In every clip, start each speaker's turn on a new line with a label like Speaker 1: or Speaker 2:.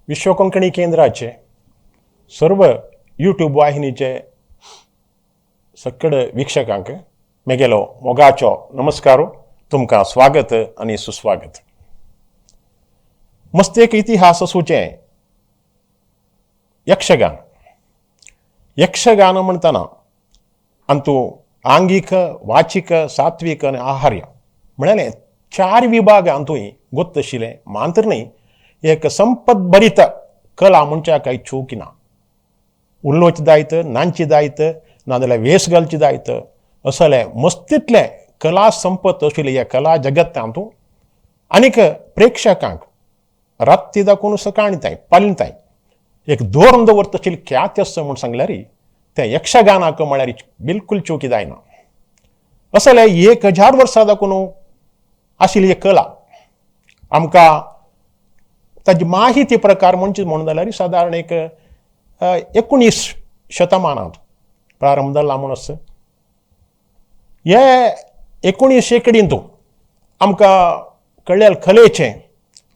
Speaker 1: विश्व कोंकणी केंद्राचे सर्व यूट्यूब वाहिनीचे सकड वीक्षकांक मेगेलो मोगाचो नमस्कार, तुमकां स्वागत आनी सुस्वागत. मस्त एक इतिहास आसूचें यक्षगान. यक्षगान म्हणटना अंतू आंगीक, वाचिक, सात्वीक आनी आहार्य म्हळ्यार चार विभाग अंतूय गोत्त आशिल्लें मात्र न्ही, एक संपदभरीत कला म्हणच्या काय चूक ना. उलोवचें जायत, नाचचें जायत, नाजाल्यार वेस घालचें जायत, असलें मस्तींतलें कला संपत आशिल्ली ह्या कला जगतांतू आनीक प्रेक्षकांक राती दाखोवन सकाळी ताय पालीन ताय एक धोरण दवरता आशिल्ली ख्यात आसा म्हूण सांगल्यार तें यक्षगानाक म्हळ्यार बिलकूल चुकी जायना. असले 1000 वर्सां दाखोवन आशिल्ली एक कला आमकां ताजी माहिती प्रकार म्हणचे म्हणून जाल्यार सादारण एक 19 शतमानांत प्रारंभ जाला म्हूण आसा. हे 19 शेंकडींत आमकां कळ्ळें कलेचें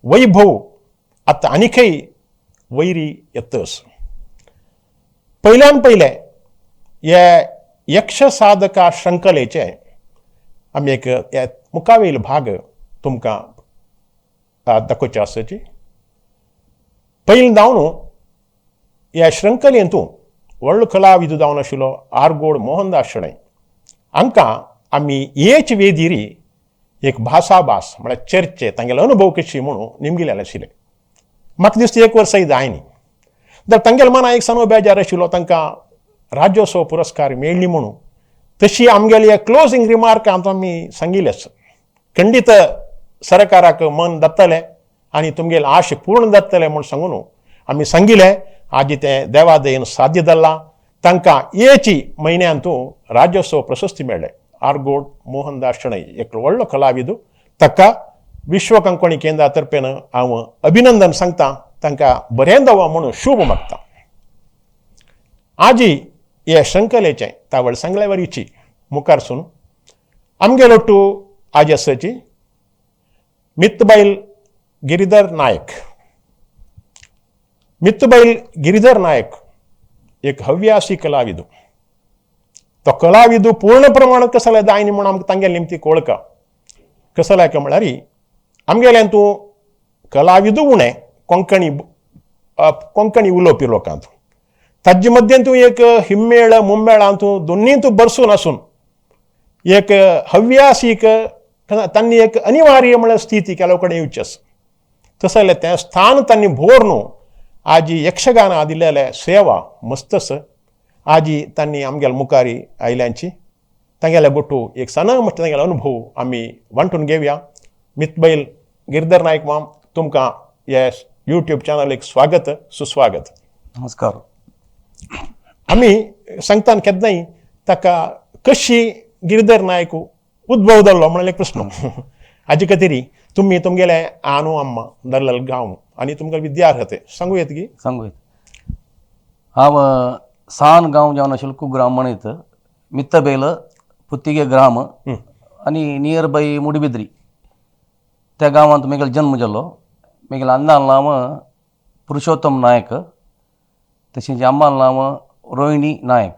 Speaker 1: वैभव आतां आनीकय वैरी येतस. पयल्यान पयलें हे यक्षसाधका श्रंखलेचे आमी एक हे मुखावेल भाग तुमकां दाखोवचे आसाची. पयलीं जावन ह्या श्रंखलेंतू व्हडलो कलाविद जावन आशिल्लो आरगोड मोहनदास शणै हांकां आमी हेच वेदीरी एक भासाभास म्हळ्यार चर्चे तांगेलो अनुभव कशी म्हणून निमगिलेले आशिल्ले. म्हाका दिसता एक वर्साय जायनी तर तांगेले मना एक सनो बेजार आशिल्लो, तांकां राज्योत्सव पुरस्कार मेळ्ळी म्हणून. तशी आमगेली क्लोजींग रिमार्क आमी सांगिल्लेच, खंडीत सरकाराक मन जातलें आनी तुमगेले आश पूर्ण जातलें म्हूण सांगून आमी सांगिल्लें. आजी तें देवादयेन साध्य जालां. तांकां एची म्हयन्यांतू राज्योत्सव प्रशस्ती मेळ्ळें. आरगोड मोहनदास शणै एक व्हडलो कलाविद, ताका विश्व कोंकणी केंद्रा तर्फेन हांव अभिनंदन सांगता, तांकां बरें दवा म्हणून शूभ मागता. आजी हे श्रंखलेचें तावळ सांगल्या वरीची मुखार सून आमगेलो टू आजी आसाची मित्तबायल गिरिधर नायक. मित्तबायल गिरिधर नायक एक हव्यासी कलाविद. तो कलाविद पूर्ण प्रमाणात कसले जायनी म्हूण आमकां तांगेले निमती कोळका कसले काय म्हळ्यार आमगेल्यान तूं कलाविद उणें कोंकणी कोंकणी उलोवपी लोकांत ताजे मद्दें तूं एक हिम्मेळ मुम्मेळां तूं दोन्ही तूं बरसून आसून एक हव्यासीक तांणी एक अनिवार्य म्हळ्यार स्थिती केलो कडेन येवची आसा. तशें जाल्यार तें स्थान तांणी भोर न्हू आजी यक्षगाना दिलेले सेवा मस्त आसा. आजी तांणी आमगेल्या मुखारी आयल्यांची तांगेले गोटू एक सान मस्त तांगेलो अनुभव आमी वांटून घेवया. मितबैल गिरधर नायक माम, तुमकां हे यूट्यूब चॅनल एक स्वागत सुस्वागत.
Speaker 2: नमस्कार.
Speaker 1: आमी सांगता केन्नाय ताका कशी गिरधर नायक उद्भव जाल्लो म्हणल्यार एक प्रस्न. हाजे खातीर तुमी तुमगेले आनू अम्मा दल्लल गांव आनी तुमकां विद्यार्थ सांगू येत की
Speaker 2: सांगू येत. हांव सान गांव जावन आशिल्लो कुग्राम म्हणीत मित्तबेल पुत्तिगे ग्राम आनी नियर बाय मुडबिद्री त्या गांवांत म्हगेलो जन्म जालो. म्हगेल्या अण्णान नांव पुरुषोत्तम नायक, तशेंच अम्मान नांव रोहिणी नायक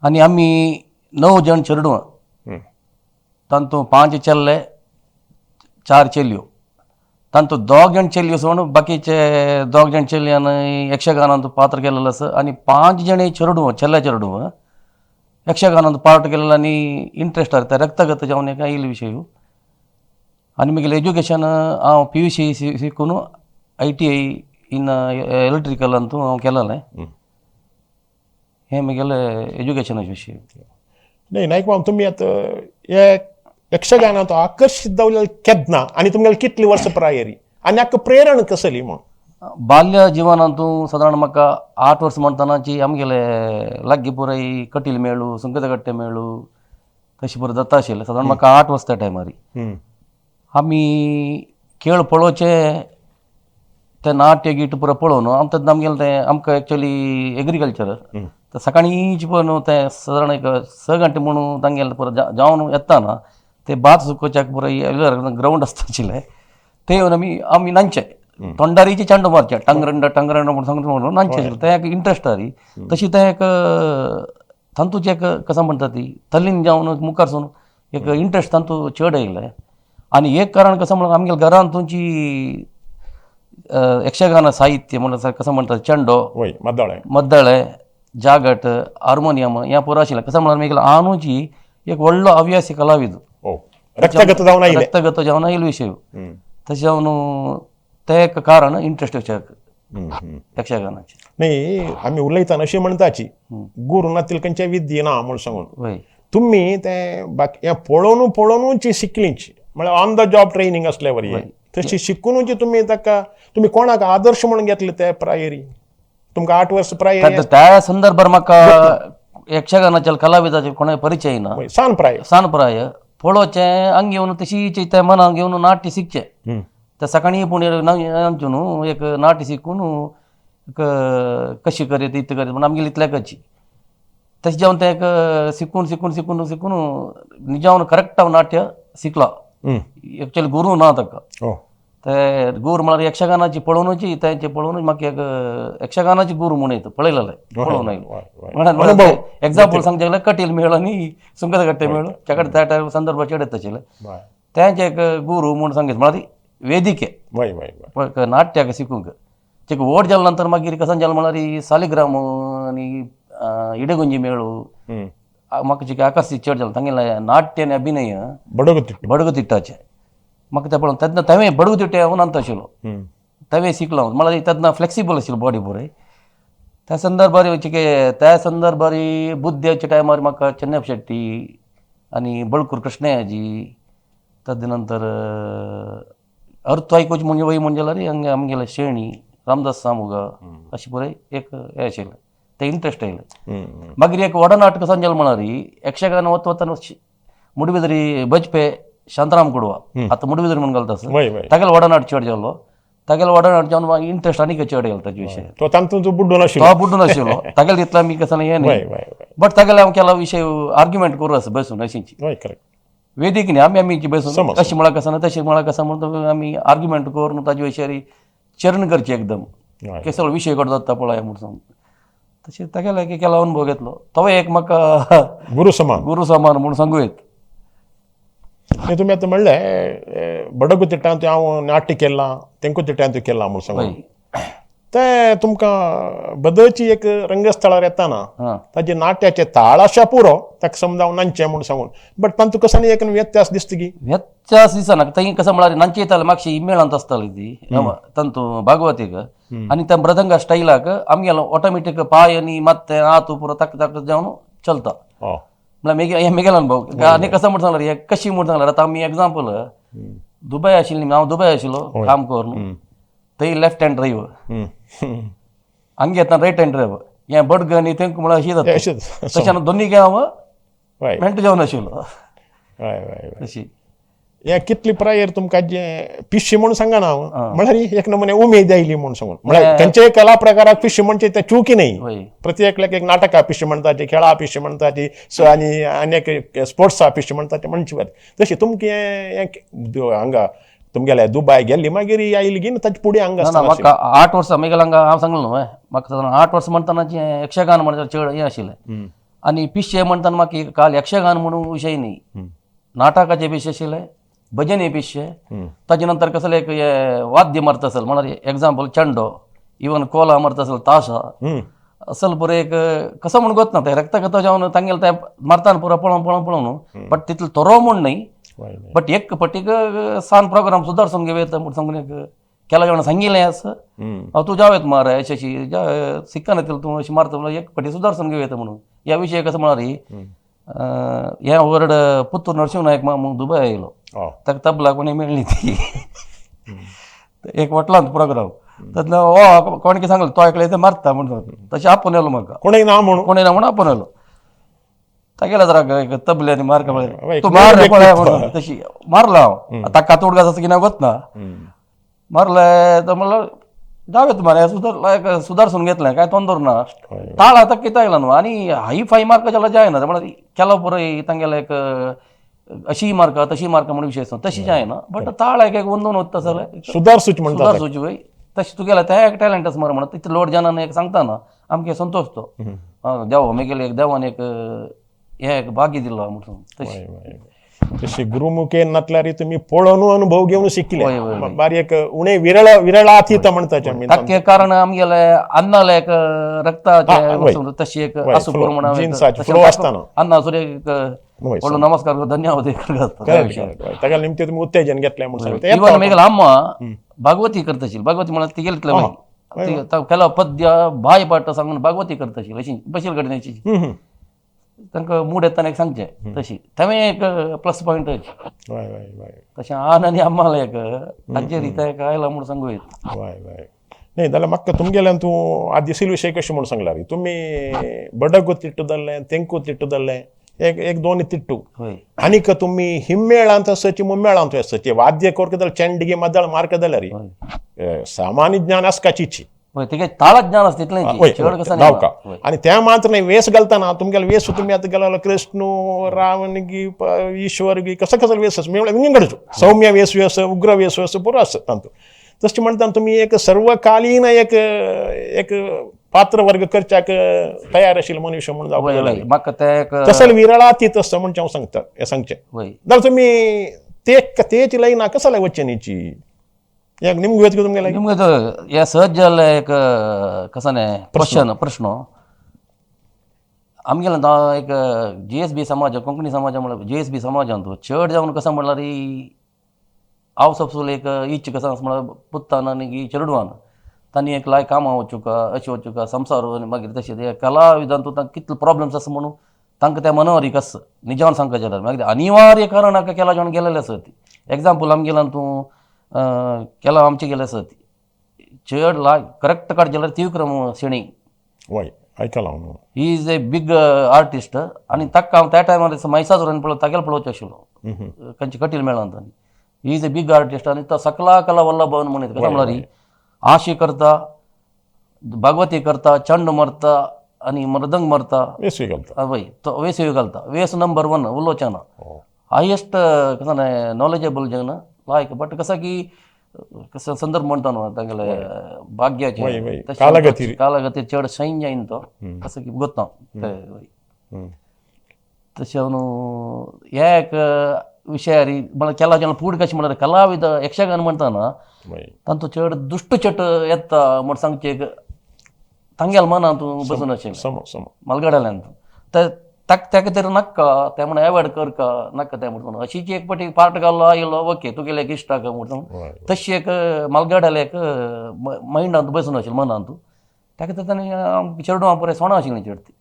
Speaker 2: आनी आमी 9 जण चेडवां, तांतूं 5 चेल्ले 4 चेल्यो. तांतूं 2 जण चेल्यो सोडून बाकीचे 2 जण चेल्यान यक्षगानांत पात्र केलेलें आसा आनी 5 जण चेडवां चेल्ल्या चेडवां यक्षगानांत पार्ट केलेलें आनी इंट्रस्ट आसा ते रक्तगत जावन एक आयिल्लो विशय. आनी म्हगेलें एज्युकेशन हांव PUC शिकून ITI in इलेक्ट्रिकलांतू हांव केलेलें. हें म्हगेलें एज्युकेशनाचे विशय.
Speaker 1: न्ही नायक माम, तुमी आतां हे यक्षगानांत आकर्शीत जावले केन्ना आनी तुमगेले कितली वर्सां प्रायरी आनी हाका प्रेरणा कसली म्हूण?
Speaker 2: बाल्य जिवनांतू सादारण म्हाका 8 वर्सां म्हणटनाची आमगेले लागीं पुराय कटील मेळू, सुंकतकट्टे मेळू तशें पुरो जाता आशिल्लें. सादारण म्हाका 8 वर्सां त्या टायमार आमी खेळ पळोवचे ते नाट्य गीट पुरो पळोवन आमकां तेन्ना आमगेलें तें आमकां एक्चुली एग्रीकल्चर तर सकाळींच पळय न्हू तें सादारण एक 6 घंटे म्हणून तांगेलें पुरो जावन येता ना ते भात सुकोवच्याक पुरो ग्रावंड आसता आशिल्लें ते येवन आमी आमी नाचचे तोंडारीचे चेंडो मारचे टंगरंड टंगरंड म्हणून सांगता म्हणून नाचचे आशिल्ले तें एक इंट्रस्ट आरी तशी तें एक तांतूचे एक कसं म्हणटा ती तल्लीन जावन मुखार सून एक इंट्रस्ट तांतू चड येयलें. आनी एक कारण कसं म्हणल्यार आमगेल्या घरान तुमची यक्षगान साहित्य म्हणल्यार कसं म्हणटा चेंडो
Speaker 1: वय मद्दळे
Speaker 2: मद्दळे जागट हार्मोनियम हें पुरो आशिल्लें. कसं म्हणल्यार मागीर आनुची एक व्हडलो हव्यासी कलाविद
Speaker 1: ओ रक्तगत जावन आयले
Speaker 2: रक्तगत जावन आयलो विशय तशें जावन तें एक कारण इंट्रस्ट यक्षगानाचें.
Speaker 1: न्ही आमी उलयतना अशी म्हणटाची गुरू नातील खंयच्या विद्ये ना म्हूण सांगून
Speaker 2: वय
Speaker 1: तुमी तें बाकी हें पळोवन पळोवनूच शिकलीच म्हळ्यार ऑन the job training असल्या वरी तशी शिकूनच तुमी ताका तुमी कोणाक आदर्श म्हणून घेतले ते प्रायरी तुमकां 8 वर्स प्राय
Speaker 2: त्या संदर्भार म्हाका यक्षगानाच्या कलाविदाचे कोणाय परिचय ना
Speaker 1: सान प्राय
Speaker 2: सान प्राय पळोवचें हांग घेवन तशीच त्या मनाक घेवन नाट्य शिकचें. त्या सकाळी पूण आमच्यो न्हू एक नाट्य शिकून एक कशी करीत इत करीत म्हण आमगेली इतल्या कची तशें जावन तें एक शिकून शिकून शिकून शिकून निजावन करेक्ट हांव नाट्य शिकलो. एक्चुअली गुरू ना ताका ते गुरू म्हळ्यार यक्षगानाची पळोवनूच तेंचे पळोवनूच म्हाका एक यक्षगानाची गुरू म्हूण येता पळयलेलें पळोवन आयलो. एग्जाम्पल सांगचे जाल्यार कटील मेळ आनी सुंगटकट्टे मेळ तेका त्या टायम संदर्भार चड येता आशिल्लें तेंचे एक गुरू म्हूण सांगीत म्हळ्यार वेदिके नाट्याक शिकूंक तेका व्हड जाले नंतर मागीर कसं जालें म्हळ्यार सालिग्राम आनी इडगुंजी मेळू म्हाका चिके आकर्शीत चड जालें तांगेलें नाट्य आनी अभिनय बडगुतिट्टाचें म्हाका तें पळोवन तेन्ना तेवें बडगुतिट्टे हांव नांत आशिल्लो तेवें शिकलो म्हळ्यार तेन्ना फ्लेक्सिबल आशिल्लो बॉडी बरें. त्या संदर्भार चिके त्या संदर्भार बुद्ध्याच्या टायमार म्हाका चन्नप शेट्टी आनी बळकूर कृष्णयाजी तद नंतर अर्थ आयकुची म्हणजे वय म्हणजे जाल्यार आमगेले शेणी रामदास सामुगा अशें पुराय एक हें आशिल्लें तें इंट्रस्ट आयलें. मागीर एक वडनाट कसं जालें म्हळ्यार यक्षगान वता वतना मुडबिद्री बजपे शांताराम कुडवा आतां मुडबिद्री म्हूण घालता आसा तागेलो वडनाट चड जालो तागेलो वडनाट जावन मागीर इंट्रस्ट आनीक चड येयलो ताजे विशय
Speaker 1: तो तातूंत बुड्डून आशिल्लो
Speaker 2: तो बुड्डून आशिल्लो तागेले तितलो आमी कसं हें न्ही बट तागेले हांव केला विशय आर्ग्युमेंट करूं आसा बसून अशींची वेदीक न्ही आमी आमी बसून अशें म्हळ्यार कसं ना तशें म्हळ्यार कसं म्हणून आमी आर्ग्युमेंट करून ताजे विशयार चरण करचे एकदम केसो विशय कडे जाता पळय म्हूण सांगून तशें तागेलो एक केला अनुभव घेतलो तो एक म्हाका
Speaker 1: गुरू समान
Speaker 2: गुरू समान म्हूण सांगू येत.
Speaker 1: तुमी आतां म्हणलें बडगुतिट्टांत हांव नाट्य केलां तेंकुतिट्टांत केलां म्हूण सांगून तें तुमकां बदलची एक रंगस्थळार येताना ताजे नाट्याचे ताळ आशा पुरो ताका समजावन नांचें म्हूण सांगून बट तांतूं कसो एक व्यत्यास दिसता की
Speaker 2: व्यत्यास दिसना थंय कसं म्हळ्यार नांचे येताले मातशी इमेळांत आसताली ती तांतू भागवतीक आनी त्या मृदंगा स्टायलाक आमगेलो ऑटोमॅटीक पांय आनी मात्तें हात पुरो ताक ताक जावन चलता. म्हळ्यार मेगे हें मेगेलो अनुभव आनी कसं म्हूण सांगल्यार हें कशी म्हूण सांगल्यार आतां आमी एग्जाम्पल दुबय आशिल्ली हांव दुबय आशिल्लो काम करून थंय लेफ्ट हँड ड्रायव्ह हांगा येतना रायट हँड ड्रायव्ह हें बडग आनी तेंक म्हळ्यार अशी जाता तशें दोनी हांव मेंट जावन आशिल्लो तशी.
Speaker 1: हें कितली प्रायर तुमकां जे पिश्शी म्हूण सांगना हांव म्हळ्यार एक नमुने उमेद आयली म्हूण सांगून म्हळ्यार खंयच्याय कला प्रकाराक पिश्शी म्हणचे तें चुकी न्ही प्रति एकल्याक एक नाटकां पिश्शी म्हणटाची खेळा पिश्शी म्हणटाची आनी आनी स्पोर्ट्सा पिश्शी म्हणटाची म्हणची तशी तुमकां हें हांगा तुमगेले दुबाय गेल्ली मागीर आयली गी ताचे फुडें हांगा
Speaker 2: ना म्हाका 8 वर्सां मागीर हांगा हांव सांगलो न्हू म्हाका सादारण 8 वर्सां म्हणटना यक्षगान म्हणटा चड हें आशिल्लें आनी पिश्शे म्हणटना म्हाका काल यक्षगान म्हणून विशय न्ही नाटकाचे पिश्शे आशिल्ले भजने पिश्शे ताजे नंतर कसले एक वाद्य मारता असेल म्हळ्यार एग्जाम्पल चेंडो इवन कोला मारता असेल ताशा असल पुरो एक कसं म्हूण गोत ना तें रक्तगत जावन तांगेले तें मारताना पुरो पळोवन पळोवन पळोवन बट तितलो तरो म्हूण न्ही बट एक पटीक सान प्रोग्राम सुदारसून घेवं म्हूण सांगून एक केला जेवण सांगिल्लें आसा हांव तूं जावं येता मार अशें अशी सिक्का येतलो तूं अशें मारता म्हणल्यार एक पटी सुदारसून घेवं येता म्हणून ह्या विशय कसं म्हळ्यार हें वर्ड पुत्तूर नरशिंव नायक मामू दुबय आयलो ताका तबला कोणी मेळ्ळी ती एक वटलांत प्रोग्राम तातूंतलो हो कोण कितें सांगलो तो एकले मारता म्हणून तशें आपोवन येयलो म्हाका
Speaker 1: कोणूय ना म्हणून
Speaker 2: कोणूय ना म्हणून आपोवन येयलो तागेला जरा एक तबल्यानी मार पळय तूं मार पळय म्हणून तशी मारलो हांव ताका उडगास आसा की ना वतना मारलें तर म्हणलं जावेत मरे सुदार सुदारसून घेतलें काय तोंदर ना ताळ आतां कितें आयला न्हू आनी हाय फाय मार्क जाल्यार जायना म्हळ्यार केलो पुरो तांगेलें एक अशी मार्का तशी मार्का म्हणून विशय आसना, तशी जायना, बट ताळ एक एक वंदून वता जाल्यार
Speaker 1: सुदारसूच म्हणटा
Speaker 2: सुदार सूच वय तशें तुगेलें तें एक टॅलंट आसा मरे म्हणून तितलो लोड जाणान एक सांगता ना आमगे संतोश तो देवा मेगेले एक देवान एक हें एक भाग्य दिलो म्हणून तशें.
Speaker 1: तशी गुरुमुखे नातल्यार तुमी पळोवन अनुभव घेवन शिकले.
Speaker 2: वय, वय, वय.
Speaker 1: बारीक उणे विरळ विरळातीत म्हणटाचे आमी.
Speaker 2: ताके कारण आमगेले अन्नाले एक
Speaker 1: हा, वय.
Speaker 2: रक्ताचे तशी एक
Speaker 1: वय,
Speaker 2: आसूं
Speaker 1: flow,
Speaker 2: पुरो म्हणून
Speaker 1: जीन्साचे flow आसता
Speaker 2: अन्ना सुरे एक
Speaker 1: वय,
Speaker 2: व्हडलो नमस्कार करून धन्यवाद करता.
Speaker 1: Correct, correct, वय. ताका निमते तुमी उत्तेजन घेतलें म्हूण सांगता.
Speaker 2: इवन मेगेले अम्मा भागवती करताशील, भागवती म्हणल्यार तिगेले केला पद्य बाय पाट सांगून भागवती करताशील अशी बशील कडेन तांकां मूड येतना एक सांगचें तशी तें एक प्लस पॉयंट.
Speaker 1: वय वय वय.
Speaker 2: तशें आन आनी अम्माले एक तांचेर रित्या एक आयला म्हूण सांगू येता.
Speaker 1: वय वय. न्ही जाल्यार म्हाका तुमगेल्यान तूं आद दिसील विशय कशें म्हूण सांगल्यार तुमी बडगो तिट्टू जाल्लें, तेंकू तिट्टू जाल्लें, एक एक दोन तिट्टू.
Speaker 2: हय.
Speaker 1: आनीक तुमी हिम्मेळांत आसची मुम्मेळांत आसची वाद्य कोरक जाल्यार चेंडगी मदळ मार्क जाल्यार सामान्य ज्ञान आसकाचीची.
Speaker 2: हय, तिगे ताळात ज्ञान आसता तितलें चड कसं
Speaker 1: धांवका. आनी तें मात्र न्ही वेस घालतना तुमगेले वेस तुमी आतां गेलो कृष्ण रावण गी ईश्वर गी कसो कसो वेस आसा म्हळ्यार विंगडचो सौम्य वेस आसा, उग्र वेस आसा, पुरो आसा तातूंत. तशें म्हणटा तुमी एक सर्वकालीन एक एक पात्र वर्ग करच्याक तयार आशिल्लो मनुष्य म्हणून जावपाक.
Speaker 2: म्हाका तें एक
Speaker 1: तसले विरळातीत आसता म्हणचें हांव सांगता हें सांगचें. जाल्यार तुमी ते तेच लायना कसले वचचें न्ही एक निमगो येता तुमगेले
Speaker 2: निमगो हे सहज जाल्लें एक कसो न्ही क्वेश्चन प्रश्न आमगेले एक जी एस बी समाज कोंकणी समाज म्हणल्यार जी एस बी समाजांत चड जावन कसो म्हणल्यार हांव सपसूल एक इच्छ कसो आसा म्हणल्यार पुत्तान आनी चेडवान तांणी एक लायक कामां वचुका अशें वचुका संवसार आनी मागीर तशें ते कलाविधान तांकां कितले प्रॉब्लम्स आसा म्हणून तांकां त्या मनावर एक आसा निजान सांगपाचें जाल्यार मागीर अनिवार्य कारणाक केला जावन गेलेले आसा ती. एग्जाम्पल आमगेल्यान तूं केला आमचे गेले आसा ती चड लायक करेक्ट काडचें जाल्यार त्रिविक्रम शेणी.
Speaker 1: वय आयकलां हांव.
Speaker 2: He is a big artist आनी ताका हांव त्या टायमार म्हैसासुरान पळोव तागेलो पळोवचो आशिल्लो खंयचे कटील मेळना आनी he is a big artist आनी तो सकला कला वल्लभन म्हणीत कशें म्हणल्यार आशी करता, भागवती करता, चंड मारता आनी मृदंग मारता.
Speaker 1: वेसूय घालता.
Speaker 2: वय तो वेसूय घालता. वेस नंबर 1 उलोवचें ना. हायेस्ट कसं नॉलेजेबल जन लायक बट कसं की कसं संदर्भ म्हणटा न्हू तांगेले भाग्याचे
Speaker 1: कालगती
Speaker 2: कालगती चड सैन जायन तो कसं की गोत्ता तशें न्हू हे एक विशयारी म्हळ्यार केला जेन्ना फूड कशें म्हणल्यार कलाविद यक्षगान म्हणटा ना तांचो चड दुश्ट चट येता म्हण सांगचें एक तांगेल्या मनांत बसून आशिल्लें मालगाड्याल्यान ते ताका तरी नाका तें म्हणून एवॉयड करका नाका तें म्हणून अशीच एक पटी पार्ट घालो आयलो ओके तुगेले एक इश्टाक म्हणून तशी एक मालगाड्याले एक मायंडांत बसून आशिल्लें मनांत ताका तर ताणें चेडवां पुराय सोणां आशिल्लीं चड ती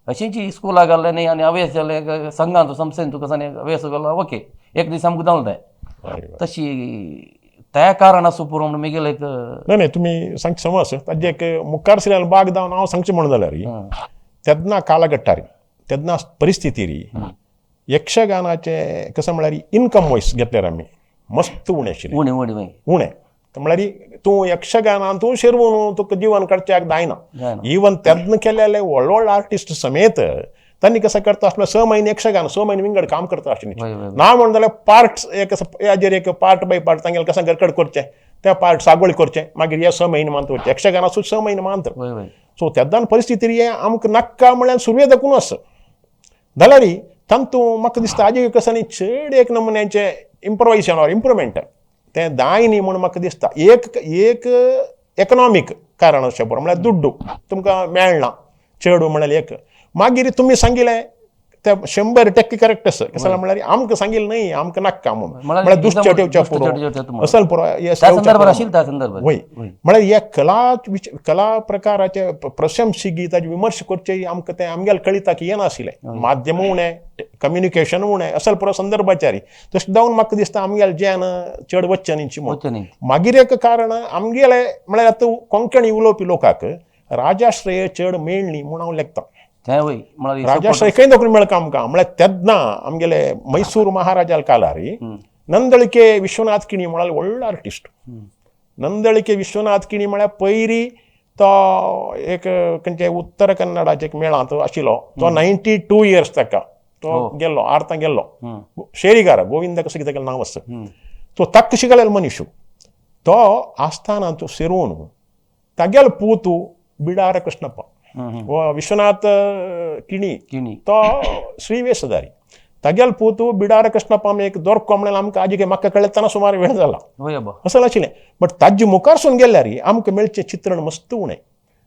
Speaker 2: अशीच स्कुलाक घाल्लें न्ही आनी अवेस जालें संघांत संस्थेन तुका आनी अवेस घालो ओके एक दीस आमकां जालें तें तशी त्या कारण आसूं पुरो म्हणून मेगेले एक
Speaker 1: न्हय न्हय तुमी सांगचें समज ताजें एक मुखार सरिल्ल्यान बाग जावन हांव सांगचें म्हणून जाल्यार तेन्ना कालघट्टार तेन्ना परिस्थिती री यक्षगानाचे कसं म्हळ्यार इनकम वयस घेतल्यार आमी मस्त उणें आशिल्लें.
Speaker 2: उणें उणें
Speaker 1: उणें म्हळ्यार तूं यक्षगानान तूं शिरवून तुका जिवन काडच्याक जायना. इवन तेन्ना केलेले व्हड व्हड आर्टिस्ट समेत तांणी कसं करता आसलो 6 महिने यक्षगान 6 महिने विंगड काम करता आशिल्लें. ना म्हणून जाल्यार पार्ट्स एक हाजेर एक पार्ट बाय पार्ट तांगेले कसं गरकड करचें त्या पार्ट सागवळ करचें मागीर हे 6 महिने मानता वचचें यक्षगानासूच 6 महिने मानता. सो तेन्ना परिस्थिती हें आमकां नाका म्हळ्यार सुरवे दाखून आसा जाल्यार तातूंत म्हाका दिसता हाजे कसं न्ही चड एक नमुन्याचें इम्प्रोवायजेशन ऑर इम्प्रुवमेंट तें दाय न्ही म्हूण म्हाका दिसता. एक एक एकनॉमीक कारण अशें बरो म्हळ्यार दुड्डू तुमकां मेळना चेडूं म्हळ्यार एक मागीर तुमी सांगिल्लें तें 100% करेक्ट आसा. कसं म्हळ्यार आमकां सांगिल्लें न्हय आमकां नाका म्हूण म्हळ्यार दुश्चट येवच्या पुरो असल पुरो वय म्हळ्यार ह्या कला कला प्रकाराचे प्रशंसी ताजे विमर्श करचे आमकां तें आमगेले कळिता की येनाशिल्लें माध्यम उणें कम्युनिकेशन उणें असल पुरो संदर्भाचारी तशें जावन म्हाका दिसता आमगेले जेन चड वचचें न्ही म्हूण. मागीर एक कारण आमगेले म्हळ्यार आतां कोंकणी उलोवपी लोकांक राजाश्रय चड मेळ्ळी म्हूण हांव लेखता. राजाश्रय खंय नोकरी मेळका आमकां म्हळ्यार तेन्ना आमगेले मैसूर महाराजाल कालार नंदळके विश्वनाथ किणी म्हळ्यार व्हडलो आर्टिस्ट. नंदळके विश्वनाथ किणी म्हळ्यार पयरी तो एक खंयचे उत्तर कन्नडाचे एक मेळांत आशिल्लो तो 92 इयर्स ताका तो गेल्लो आर्तां गेल्लो शेरीगार गोविंद कसो कितें नांव आसता तो तक्क शिकलेलो मनीस तो आस्थानांत सेरून तागेलो पूत बिडार कृष्णप्पा हो विश्वनाथ किणी
Speaker 2: किणी
Speaker 1: तो श्रीवेशधारी तागेलो पूत बिडार कृष्णप्पा एक दोरको म्हणल्यार आमकां आजी म्हाका कळतना सुमार वेळ जाला
Speaker 2: वय बा
Speaker 1: असं आशिल्लें. बट ताजे मुखारसून गेल्यार आमकां मेळचें चित्रण मस्त उणें.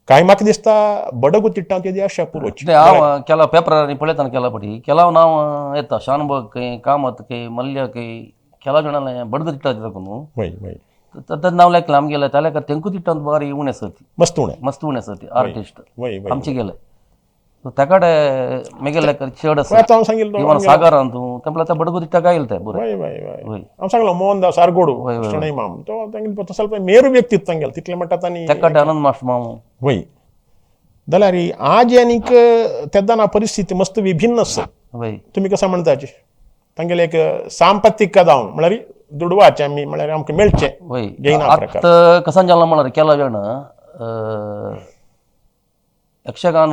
Speaker 1: कांय म्हाका दिसता बडगु तिट्टां तेदी आशा पुरोची.
Speaker 2: हांव केला पेपरांनी पळयतना केला पटी केलाव नांव येता शानभोग खंय कामत खंय मल्य खंय केला जाणां बडगु तिट्टा दिता न्हू
Speaker 1: वय वय
Speaker 2: तद नांव लेखलें आमगेलें ताल्या तेंकू तिट्टांत बारी उणें आसा ती
Speaker 1: मस्त उणें
Speaker 2: मस्त उणें आसा ती आर्टिस्ट
Speaker 1: वय वय
Speaker 2: आमचे गेले सो ताकडे मेगेले चड आसा
Speaker 1: आतां हांव सांगिल्लो
Speaker 2: इवन सागरान तूं तें आतां बडगु तिट्टा गायल ते बरें
Speaker 1: वय वय वय
Speaker 2: वय
Speaker 1: हांव सांगलो मोहनदास आरगोडू शणै माम तो तांगेलो तो ಸ್ವಲ್ಪ मेरू व्यक्तित्व तांगेलो तितलें म्हणटा तांणी
Speaker 2: तेकाटे आनंद मास्टर मामू
Speaker 1: वय जाल्यार आज आनीक तेन्ना परिस्थिती मस्त विभिन्न आसा.
Speaker 2: वय
Speaker 1: तुमी कसं म्हणताची तांगेले एक सांपत्तीक जावन म्हळ्यार दुडवाचें आमी म्हळ्यार आमकां मेळचें
Speaker 2: वय
Speaker 1: जैना प्रकार.
Speaker 2: आतां कसान जाला म्हळ्यार केला जाण यक्षगान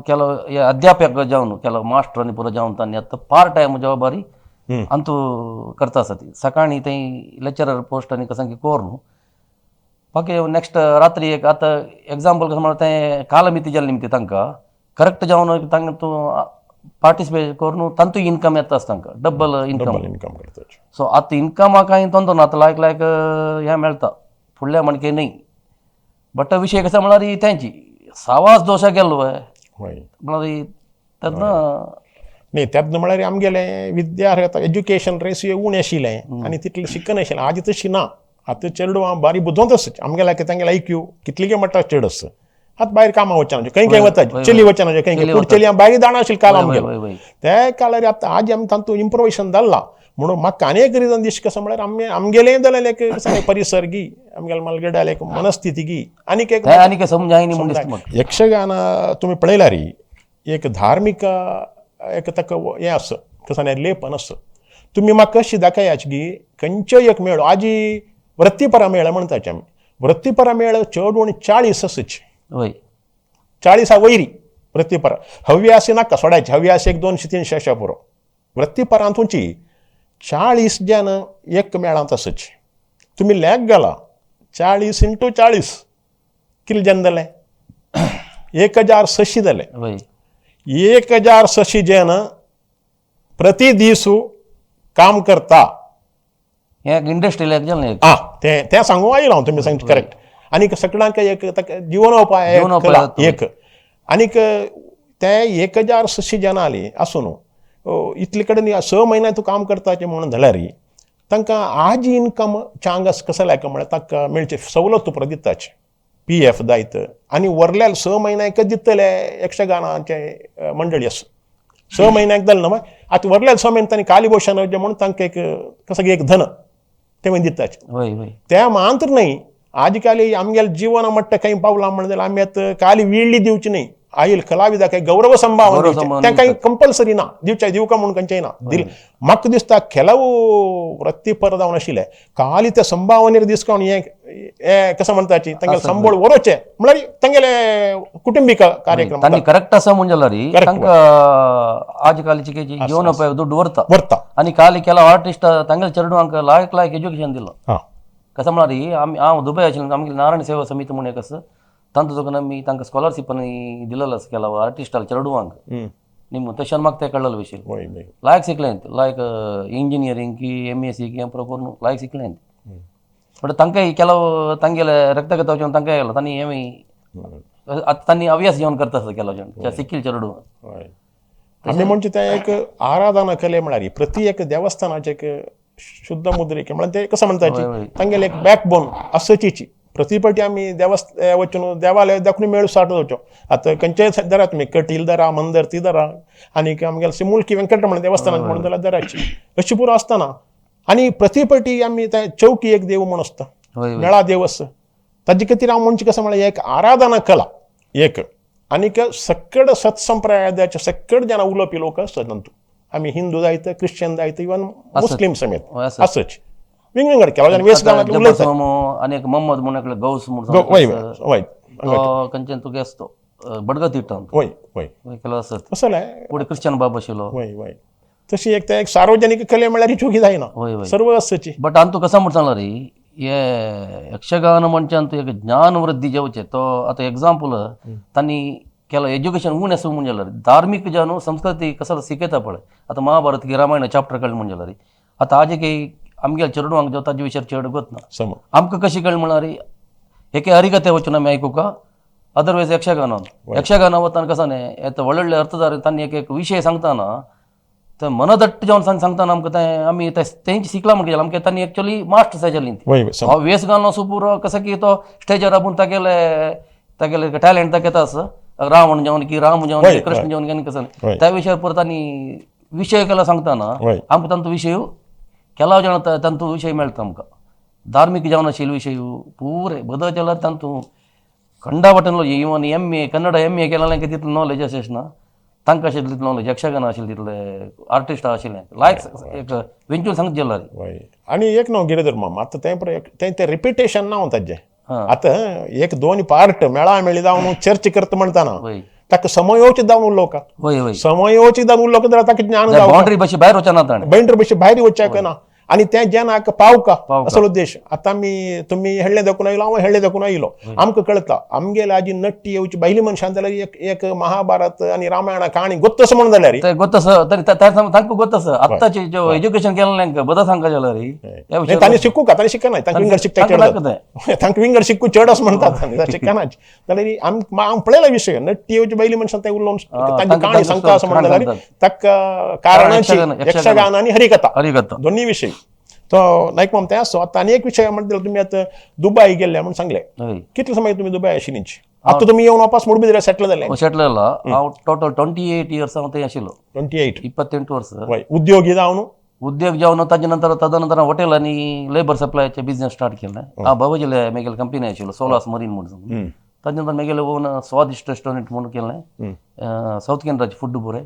Speaker 2: ಕೆಲವು अध्यापक जावन ಕೆಲವು मास्टर आनी पुरो जावन तांणी आतां पार्ट टायम जबाबदारी अंतू करता आसा ती सकाळीं थंय लेक्चरर पोस्ट आनी कसांकी कोर न्हू बाकी नेक्स्ट रात्री एक आतां एग्जाम्पल कसं म्हळ्यार तें कालमिती जाल्ली निमती तांकां करेक्ट जावन तांकां तूं पार्टिसिपेट करून तांतू इनकम येता आसा तांकां डबल इनकम
Speaker 1: डबल इनकम करता.
Speaker 2: सो आतां इनकमा कांय तोंदो ना आतां लायक लायक हें मेळटा फुडल्या म्हणके न्ही बट विशय कसो म्हळ्यार तेंची सावास दोशा गेल्लो
Speaker 1: वय
Speaker 2: म्हळ्यार तेन्ना
Speaker 1: न्ही तेन्ना म्हळ्यार आमगेलें विद्यार्थी आतां एज्युकेशन रेस उणें आशिल्लें आनी तितलें शिकनाशिल्लें. आज तशी ना. आतां चेडवां बारी बुदवंत आसा आमगेल्या तांगेले आयक्यू कितलीगे म्हणटा चेड आसा. आतां भायर कामां वचना खंय खंय वता चली वचना खंय खंय पूण चलयां भायर जाणा आशिल्लें काल आमगेलो त्या काळार. आतां आज आमी तातूंत इम्प्रोवेशन जाल्लां म्हणून म्हाका आनी एक रिजन दिश कसो म्हळ्यार आमी आमगेलें जाल्यार एक कसं परिसर गी आमगेले मलगेडाले एक मनस्थिती गी आनीक एक
Speaker 2: आनीक समजायनी म्हूण दिसता म्हाका.
Speaker 1: यक्षगान तुमी पळयल्यार एक धार्मीक एक ताका हें आसा कसं लेपन आसा. तुमी म्हाका कशी दाखयाच की खंयचोय एक मेळ आजी वृत्तीपरा मेळ म्हणटाचे आमी वृत्तीपरा मेळ चड उणें 40 आसची.
Speaker 2: वय
Speaker 1: 40 वयरी वृत्तीपरा हव्यासी नाका सोडायची हव्यासी एक 200-300 अशा पुरो. वृत्तीपरांत तुमची 40 जन एक मेळांत आसची. तुमी लॅग घाला 40 इंटू 40 कितले जन जाले 1600 जाले.
Speaker 2: वय
Speaker 1: 1600 जन प्रति दीस काम करता.
Speaker 2: हें इंडस्ट्री एक जालें
Speaker 1: आं तें तें सांगू आयलो हांव तुमी सांगचें करेक्ट. आनीक सगळ्यांक एक जिवनोपाय एक आनीक ते 1600 जन आली आसून इतले कडेन 6 म्हयने तूं काम करताचें म्हणून जाल्यार तांकां आज इनकम चांग आसा कसो लायक म्हळ्यार तांकां मेळचे सवलत पुरो दिताचे PF जायत आनी वरल्या 6 म्हयन्याक दितले यक्षगानाचे मंडळी आसा 6 म्हयन्याक जालें न्हू आतां वरल्या 6 म्हयने तांणी काली भोशान म्हणून तांकां एक कसो एक धन ते दिताचे. ते मात्र न्हय आजकाल आमगेलें जीवन म्हणटा खंय पावलां म्हण जाल्यार आमी आतां काली विळ्ळी दिवची न्हय आयल कलाविदा काही गौरव संभावना तें काही कंपल्सरी ना दिवच्या दिवका म्हणून खंयचेय ना दिल. म्हाका दिसता ಕೆಲವು वृत्तीपर जावन आशिल्ले काली त्या संभावनेर दिसकावन हें कसं म्हणटाची तांगेले संबळ वरोचें म्हळ्यार तांगेले कुटुंबीक कार्यक्रम
Speaker 2: तांणी करेक्ट आसा म्हूण जाल्यार तांकां आज कालची जीवनोपाय दुड्ड व्हरता
Speaker 1: व्हरता.
Speaker 2: आनी काली केला आर्टिस्ट तांगेले चेडवांक लायक लायक एज्युकेशन दिलां. कसं म्हळ्यार आमी हांव दुबय आशिल्लो आमगेली नारायण सेवा समिती म्हूण एक आसा तांतू तुका आमी तांकां स्कॉलरशीप आनी दिलेलो आसा केला आर्टिस्टाक चेडवांक निम तशें म्हाका तें कळ्ळें विशय लायक शिकलें लायक इंजिनियरींग की MSc की पुरो करून लायक शिकलें. बट तांकां ಕೆಲವು तांगेले रक्तगत वचून तांकां गेलो तांणी हें आतां तांणी अभ्यास जेवण करता आसता केला जेवण सिक्कील चेडूं.
Speaker 1: आमी म्हणचे तें एक आराधना कले म्हळ्यार प्रति एक देवस्थानाचें एक शुद्ध मुद्रेक म्हळ्यार ते कसं म्हणटाची तांगेले एक बॅकबोन आसचीची. प्रति आमी देवस्थ वचून देवालय दाखोवन मेळ स्टार्ट जावचो. आतां खंयचेय धरा तुमी कटील धरा मंदरती धरा आनीक आमगेले सिमुलकी वेंकटरमण देवस्थानात म्हणून जाल्यार धराची अशी पुरो आसतना आनी प्रति आमी ते चौकी एक देव म्हूण आसता मेळा देव आसा ताजे खातीर हांव म्हणचें कसं म्हळ्यार एक आराधना कला एक आनीक सकड सत्संप्रदायाचे सकड जाणां उलोवपी लोक आसतात तातूंत आमी हिंदू जायत क्रिश्चन जायत इवन मुस्लीम समेत आसच विंगड केला वेस गांवांतले उलयतात.
Speaker 2: आनी एक मोहम्मद म्हूण एकलो गौस म्हूण
Speaker 1: वय वय
Speaker 2: तो खंयच्यान तुगे आसतो बडगत इट्टा
Speaker 1: वय वय
Speaker 2: केलो आसत
Speaker 1: असले
Speaker 2: पुढे क्रिश्चन बाब आशिल्लो.
Speaker 1: वय वय, तशी एक ते एक सार्वजनिक कले म्हळ्यार चुकी जायना.
Speaker 2: वय वय.
Speaker 1: सर्व आसची.
Speaker 2: बट अंतू कसं म्हण सांगला रे, हे यक्षगान म्हणजे अंतू एक ज्ञान वृद्धी जेवचे तो आतां एग्जाम्पल तांणी केलं एज्युकेशन उणें आसूं म्हण जाल्यार धार्मीक जावन संस्कृती कसो शिकयता पळय. आतां महाभारत की रामायण चॅप्टर कळ्ळें म्हण जाल्यार आतां आजे काही आमगे चेडवांक जो ताजे विशयार चड गोत ना.
Speaker 1: सम.
Speaker 2: आमकां कशी कळ्ळें म्हळ्यार एके हरिकथे वचून आमी आयकुका, अदरवायज यक्षगानान यक्षगाना वतान कसं न्ही येता व्हडले अर्थदार तांणी एक एक विशय सांगताना ते मनदट्ट जावन सांगताना आमकां तें आमी ते तेंच शिकला म्हणटा आमकां तांणी एक्चुअली मास्टर जाली ती.
Speaker 1: वय वय सम.
Speaker 2: हो वेस घालून असो पुरो कसं की तो स्टेजार आपूण तागेले तागेले टॅलेंट दाखयता असं रावण जावन की राम जावन की कृष्ण जावन की आनी कसं त्या विशयार परत आनी विशय केला सांगताना आमकां तांचो विशय केला जाण तांचो विशय मेळटा आमकां धार्मीक जावन आशिल्ले विशय पुरे बदल जाल्यार तांतू खंडा वाटेनलो even M A Kannada M A केला तितलें नॉलेज अशें ना तांकां आशिल्लें तितलें नॉलेज यक्षगान आशिल्लें तितले आर्टिस्ट आशिल्ले लायक एक वेंचून सांगत जाल्यार.
Speaker 1: वय, आनी एक न्हू गिरिधर माम, आतां तें तें तें रिपिटेशन ना ताजें. आतां एक दोन पार्ट मेळा मेळी जावन चर्च करता म्हणटाना ताका समयोचित जावन उलोवका.
Speaker 2: वय वय.
Speaker 1: समयोचित जावन उलोवका जाल्यार ताका ज्ञान जावका.
Speaker 2: बाउंड्री बशी भायर वचना ताणें.
Speaker 1: बाउंड्री बशी भायर वचच्याक ना आनी तें जेनाक पावका असो उद्देश. आतां आमी तुमी हेळ्ळे दाखोवन आयलो, हांव हेळ्ळे दाखोवन आयलो, आमकां कळटा आमगेले आजी नट्टी येवची बायली मनशान जाल्यार एक एक महाभारत आनी रामायणा काणी गोत्त असो म्हणून जाल्यार
Speaker 2: ते गोत आसा तरी तांकां गोत आसा आत्ताचे जो एज्युकेशन केलें बदां सांगता जाल्यार
Speaker 1: तांणी शिकू का तांणी शिकना, तांकां विंगड शिकता चड, तांकां विंगड शिकू चड असो म्हणटात, शिकनाच जाल्यार आम पळयला विशय नट्टी येवची बायली मनशान ते उलोवन तांची काणी सांगता असो म्हणून जाल्यार ताका कारणाची यक्षगान आनी हरिकथा
Speaker 2: हरिकथा
Speaker 1: दोन्ही विशय तो नायक माम तें आसो. आतां आनी एक विशय म्हणटा तुमी आतां दुबय गेल्ले म्हूण सांगले, कितले समय तुमी दुबय आशिल्ली? आतां तुमी येवन वापस मुडबिद्रे सेटल जाले?
Speaker 2: सेटल जाला हांव टोटल 28 इयर्स हांव थंय आशिल्लो.
Speaker 1: 28
Speaker 2: 28 वर्स.
Speaker 1: वय, उद्योगी जावन?
Speaker 2: उद्योग जावन ताजे नंतर तदनंतर हॉटेल आनी लेबर सप्लायचे बिजनेस स्टार्ट केलें. हांव बाबाजीले मेगेले कंपनी आशिल्लो सोलास मरीन म्हणून. ताजे नंतर मेगेले ओन स्वादिश्ट रेस्टॉरंट म्हणून केलें, सावथ केनराचे फूड बरें.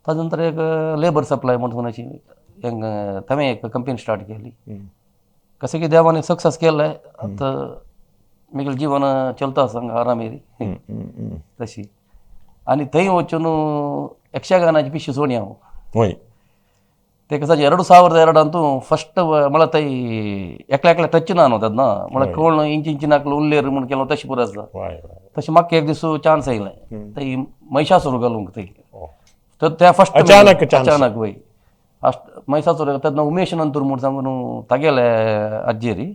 Speaker 2: ताजे नंतर एक लेबर सप्लाय म्हणून अशी थंय एक कंपनी स्टार्ट केली. कशें की देवान सक्सेस केलें आतां मेगेलें जीवन चलता आसा आरामेरी तशी. आनी थंय वचून यक्षगानाची पिशी सोणी हांव.
Speaker 1: वय.
Speaker 2: ते कसं 2002 ಅಂತೂ ಫಸ್ಟ್ म्हळ्यार थंय एकल्या एकल्या टच ना न्हू तेन्ना म्हळ्यार कोण इंच इंचिनाक उल्लेर म्हूण केलो तशें पुरो आसता. तशें म्हाका एक दीस चान्स आयलें थंय महिषासूर घालूंक थंय तर त्या फस्ट
Speaker 1: अचानक
Speaker 2: अचानक वय महिषासूर तेन्ना उमेश नंतूर म्हूण सांगून तागेले आज्जेरी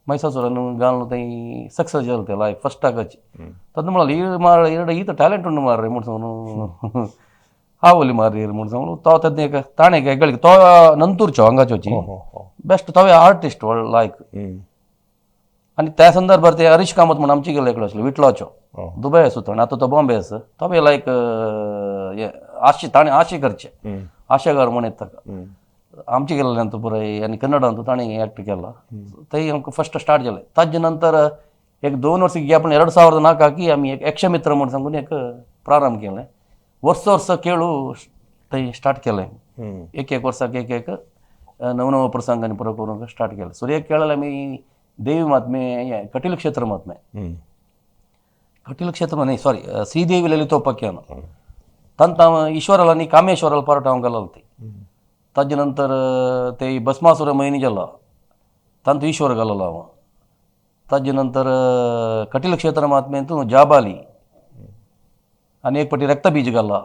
Speaker 2: महिषासुरान घालून थंय सक्सेस जालें ते लायक फस्टाकच. तेन्ना म्हळ्यार ही मार इरड ఈత टॅलेंट उंड मार म्हूण सांगून आवली मारी म्हूण सांगून तो तेन्ना एक ताणें हेगळी तो नंतूरचो हांगाचोची बेस्ट तोवे आर्टिस्ट लायक. आनी त्या संदर्भार ते हरीश कामत म्हूण आमचे गेले एकलो आसलो विटलाचो दुबय आसो तो आतां तो बॉम्बे आसा तोवे लायक आशे ताणें आशे करचे आशेगार म्हूण येता ताका आमचे गेल्ले तो पुराय आनी कन्नडांत ताणें एक्ट केला थंय आमकां फस्ट स्टार्ट जालें. ताजे नंतर एक 2 वर्सां गॅप 2004 की आमी एक यक्षमित्र म्हूण सांगून एक प्रारंभ केलें. वर्स वर्स खेळू थंय स्टार्ट केलें. एक एक वर्साक एक एक नव नव प्रसंग आनी पुरो करूंक स्टार्ट केलें. सूर्य खेळाले आमी देवी महात्मे हें कटील क्षेत्र महात्मे कटील क्षेत्र न्ही सॉरी श्रीदेवी ललितोपाख्यान तांत ईश्वराला आनी कामेश्वराला पार्ट हांव घालल ती. ताजे नंतर ते भस्मासुर मोहिनी जाला तांत ईश्वर घाललो हांव. ताजे नंतर कटील क्षेत्र महात्म्यांतू जाबाली आनी एक पटी रक्तबीज घाला.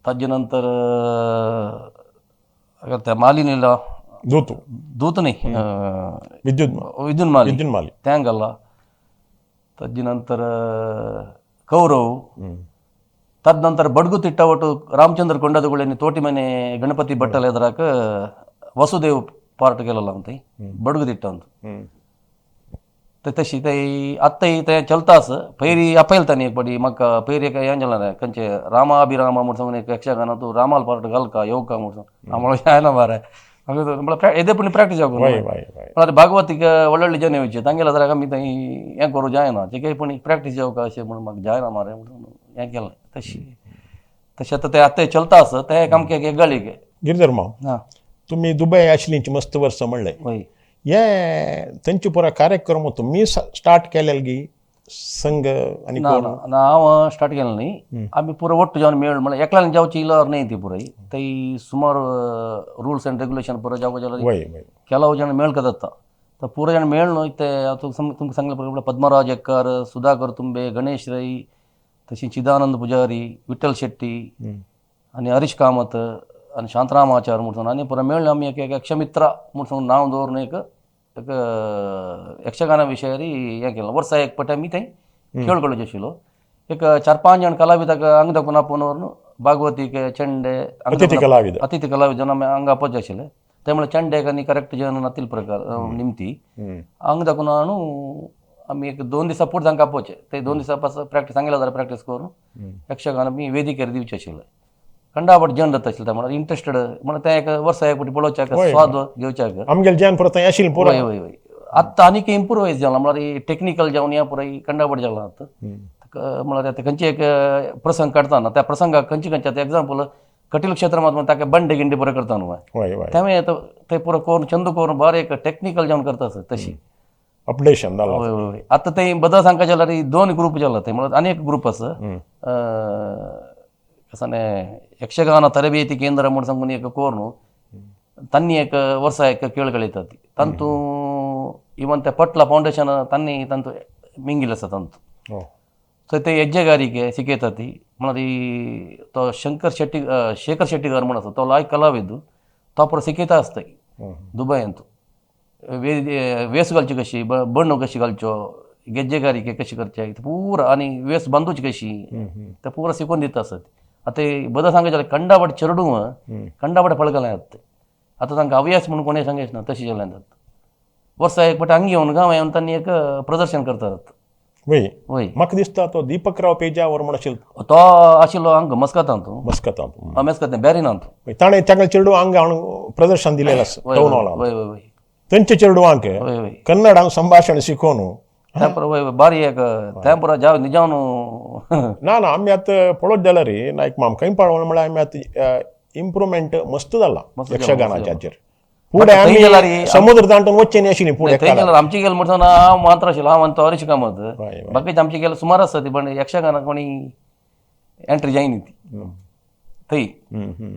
Speaker 2: ताजे नंतर त्या मालिनीला
Speaker 1: दूत
Speaker 2: दूत न्ही
Speaker 1: विद्युत
Speaker 2: विद्युन्माली
Speaker 1: विद्युन्माली
Speaker 2: तें घाला. ताजे नंतर कौरव तदनंतर बडगुतिट्ಟ ಒಟ್ಟು ರಾಮಚಂದ್ರ ಕೊಂಡದಗುಳನಿ ತೋಟಿ ಮನೆ ಗಣಪತಿ ಭಟ್ಟಲ ಎದುರಾಕ ವಸುದೇವ್ ಪಾರ್ಟ್ केलेलो ಅಂತ बडगुतिट्ट ಅಂತ तशी ते आत्ताय ते चलता आस पयरी आपयता न्ही एक पाटी म्हाका पयरी एक हें जालें खंयचें रामाभिरामा म्हूण सांगून एक यक्षगानांत रामाल पार्ट घालका येवका म्हूण सांग हांव म्हणलें जायना मरे म्हळ्यार येदे पूण प्रॅक्टीस जावंक म्हळ्यार भागवतीक व्हडले जन येवचे तांगेले जाल्यार आमी थंय हें करूं जायना ते पूण प्रॅक्टीस जावका अशें म्हणून म्हाका जायना मरे म्हणून हें केलें. तशी तशें आतां तें आतां चलता आसा तें एक आमकां एक गळी
Speaker 1: गिरिधर माम,
Speaker 2: हां
Speaker 1: तुमी दुबय आशिल्ली मस्त वर्सां म्हणलें
Speaker 2: वय
Speaker 1: हे थंयचे पुरा कार्यक्रम तुमी स्टार्ट केलेल गी संघ आनी
Speaker 2: ना
Speaker 1: कोण?
Speaker 2: ना ना, हांव स्टार्ट केलें न्ही. आमी पुरो ಒಟ್ಟು जावन मेळ म्हळ्यार एकल्यान जावची इलर न्ही ती पुराय ती सुमार रुल्स एंड रेग्युलेशन पुरो जावं जाल्यार
Speaker 1: वय वय
Speaker 2: ಕೆಲವು ಜನ ಮೇಳ್ಕದತ್ತ तर ಪೂರ ಜನ ಮೇಳ್ನು ಇತ್ತೆ तुमकां सांगलें पळय, पद्मराज एक्कार, सुधाकर तुंबे, गणेश रೈ, तशी चिदानंद पुजारी, विठ्ठल शेट्टी आनी हरीश कामत आनी शांतराम आचार म्हणून आनी पुरो मेळ्ळे आमी एक एक यक्षमित्र म्हूण सांगून नांव दवरून एक एक यक्षगाना विशयारी हें केलें. वर्सा एक पट आमी थंय खेळ कळचे आशिल्लो. एक चार पांच जाण कलाविदाक हांगा दाखोवन आपोवन व्हरून भागवतीक, चेंडे हांगा
Speaker 1: अतिथी कलाविद.
Speaker 2: अतिथी कलाविद जण आमी हांगा आपोवचे आशिल्ले. त्यामुळे चेंडेक आनी करेक्ट जण नातील प्रकार निमती हांगा दाखोवन हाडून आमी एक 2 दिसां पुर्त तांकां आपोवचे. ते 2 दिसां पास प्रॅक्टीस सांगले जाल्यार प्रॅक्टीस करून यक्षगान आमी वेदिकेर दिवचे आशिल्ले. कंडापट जण जाता आशिल्ले म्हणल्यार इंट्रस्टेड म्हणल्यार तें एक वर्सा एक फावटी पळोवच्याक, स्वाद घेवच्याक.
Speaker 1: आमगेले जन पुरो थंय आशिल्ले पुरो.
Speaker 2: वय वय वय आतां आनीक इम्प्रुवायज जाला म्हणल्यार टेक्निकल जावन ह्या पुराय कंडापट जाला आतां. म्हणल्यार आतां खंयचे एक प्रसंग काडटा त्या प्रसंगाक खंयचे खंयचे आतां एग्जाम्पल कटील क्षेत्रांत ताका बंडे गिंडे पुरो करता न्हू.
Speaker 1: वय वय
Speaker 2: त्यामुळे आतां ते पुरो करून चंदू करून बरें एक टेक्निकल जावन करता आसा तशी.
Speaker 1: अपडेशन जाला.
Speaker 2: वय वय वय आतां ते बदल सांगता जाल्यार 2 ग्रुप जाला ते म्हणल्यार आनी एक ग्रुप आसा कसं यक्षगान तरಬೇತಿ ಕೇಂದ್ರ म्हूण सांगून एक करून तांणी एक वर्सा एक खेळ खेळयतात. तांतू इवन ते पटला फावंडेशन तांणी तांतू मिंगील आसा तांतू. सो ते हेज्जेगारिके शिकयतात ती म्हणल्यार ही तो शंकर शेट्टी शेखर शेट्टीगार म्हूण आसा तो लायक कलाविद तो पुरो शिकयता आसता दुबयांत. वेस घालची कशी, बण्ण कशी घालच्यो, गेज्जेगारिके कशी करचे पुरा आनी वेस बांदूची कशी ते पुरा शिकोवन दिता आसत. आतां बदल सांगचे जाल्यार कंडापट चेडूं कंडापट पळगलें आतां. आतां तांकां अव्यास म्हणून कोणें सांगेच ना तशें जालें आतां. वर्सा एक फावटी हांगा येवन गांव येवन तांणी एक प्रदर्शन करतात.
Speaker 1: वय
Speaker 2: वय
Speaker 1: म्हाका दिसता तो दीपकराव पेजावर म्हूण आशिल्लो.
Speaker 2: तो आशिल्लो हांगा मस्कतांत.
Speaker 1: मस्कतांत.
Speaker 2: मस्कत बॅरिनांत.
Speaker 1: ताणें तांगेले चेडूं हांगा हाडून प्रदर्शन दिलेलें आसा टावन हॉलांत.
Speaker 2: वय वय वय
Speaker 1: थंयचे चेडवांक
Speaker 2: वय वय
Speaker 1: कन्नडान संभाशण शिकोवन
Speaker 2: त्या पुरो वय बारी एक त्या पुरो जाव निजावन.
Speaker 1: ना ना आमी आतां पळोवत जाल्यार नायक माम खंय पळोवन म्हळ्यार आमी आतां इम्प्रुवमेंट मस्त जाला यक्षगानाच्याचेर. फुडें आमी समुद्र दांटून वचचें न्ही आशिल्लीं फुडें.
Speaker 2: थंय गेल्यार आमचे गेले म्हणटा हांव मात्र आशिल्लो, हांव आनी तो हरीश कामत, बाकीचे आमचे गेले सुमार आसता ती, पण यक्षगानाक कोणी एंट्री जायनी ती थंय.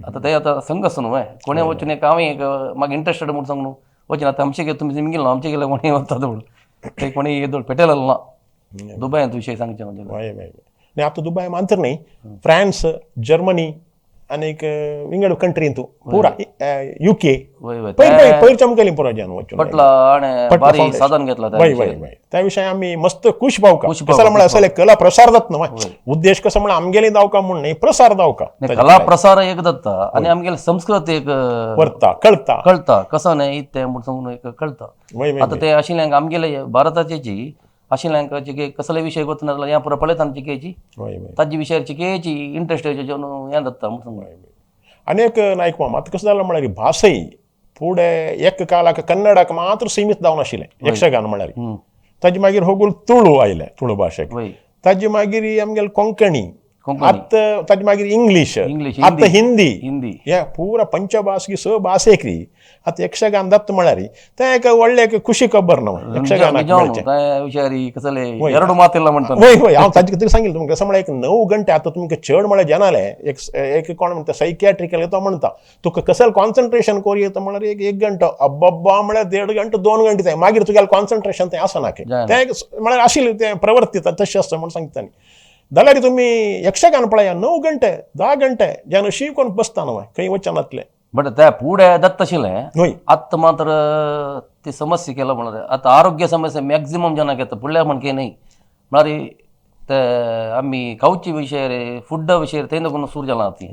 Speaker 2: आतां थंय आतां संघ आसा न्हू कोणें वचून एक हांवें एक म्हाका इंट्रस्टेड म्हूण सांगू न्हू वचून. आतां आमचे गेले तुमी गेलो आमचे गेले कोणी वतात म्हणून थंय कोणी येदोळ पेटेल ना दुबयांत विशय सांगचे म्हणजे.
Speaker 1: वय वय न्ही आतां दुबाय मात्र न्ही, फ्रांस, जर्मनी आनीक विंगड कंट्रींत पुरा युके
Speaker 2: वय वय
Speaker 1: पयर पयर चमकेली पुरो जन वचून
Speaker 2: पटला आणि बारी साधन घेतला.
Speaker 1: वय वय वय त्या विशय आमी मस्त खुश पावका. कसं म्हळ्यार असले कला प्रसार जाता न्हू उद्देश कसो म्हळ्यार आमगेली जावका म्हूण न्ही, प्रसार जावका.
Speaker 2: कला प्रसार एक जाता आनी आमगेले संस्कृत एक
Speaker 1: व्हरता कळता
Speaker 2: कळता कसं न्ही इत्तें म्हूण सांगून एक कळता. आतां ते आशिल्ल्यांक आमगेले भारताची आशिल्ल्यांक कसले विशय गोतना जाल्यार ह्या पुरो पळयता चिकेची ताजे विशयार चिकेची इंट्रस्ट जेवन हें जाता म्हूण सांगू.
Speaker 1: आनी एक नायक माम आतां कसं जालां म्हळ्यार भासय फुडें एक काळाक कन्नडाक मात्र सीमित जावन आशिल्लें यक्षगान म्हळ्यार. ताजे मागीर होगूल तुळू आयलें, तुळू भाशेक. ताजे मागीर आमगेले कोंकणी, आतां ताजे मागीर इंग्लीश, आतां हिंदी, हे पुरा पंचभास स भास एकरी आतां यक्षगान जाता म्हळ्यार तें एक व्हडलें एक खुशी खबर न्हू यक्षगानाक मेळचें. वय वय हांव ताजे खातीर सांगिल्लें तुमकां. कसं म्हळ्यार एक 9 घंटे आतां तुमकां चड म्हळ्यार जाणालें एक एक कोण म्हणटा सायकियाट्रिकल तो म्हणटा तुका कसले कॉन्सन्ट्रेशन कोर येता म्हळ्यार एक एक घंटो अब्बब्बा म्हळ्यार 1.5 घंटो 2 घंटे तें मागीर तुगेलें कॉन्सन्ट्रेशन तें आसना तें एक म्हळ्यार आशिल्लें तें प्रवर्ती तशें आसता म्हूण सांगता न्ही. जाल्यार तुमी यक्षगान पळया 9 घंटे 10 घंटे जेन्ना शीव कोण बसता न्हू खंय वचनातलें.
Speaker 2: बट त्या पुढे दत्त आशिल्लें आतां मात्र ती समस्या केला म्हळ्यार आतां आरोग्य समस्या मॅक्झिमम जनाक येता फुडल्या म्हणके न्ही म्हळ्यार ते आमी खावचे विशय फुडा विशय थंय नको सुरू जाला ती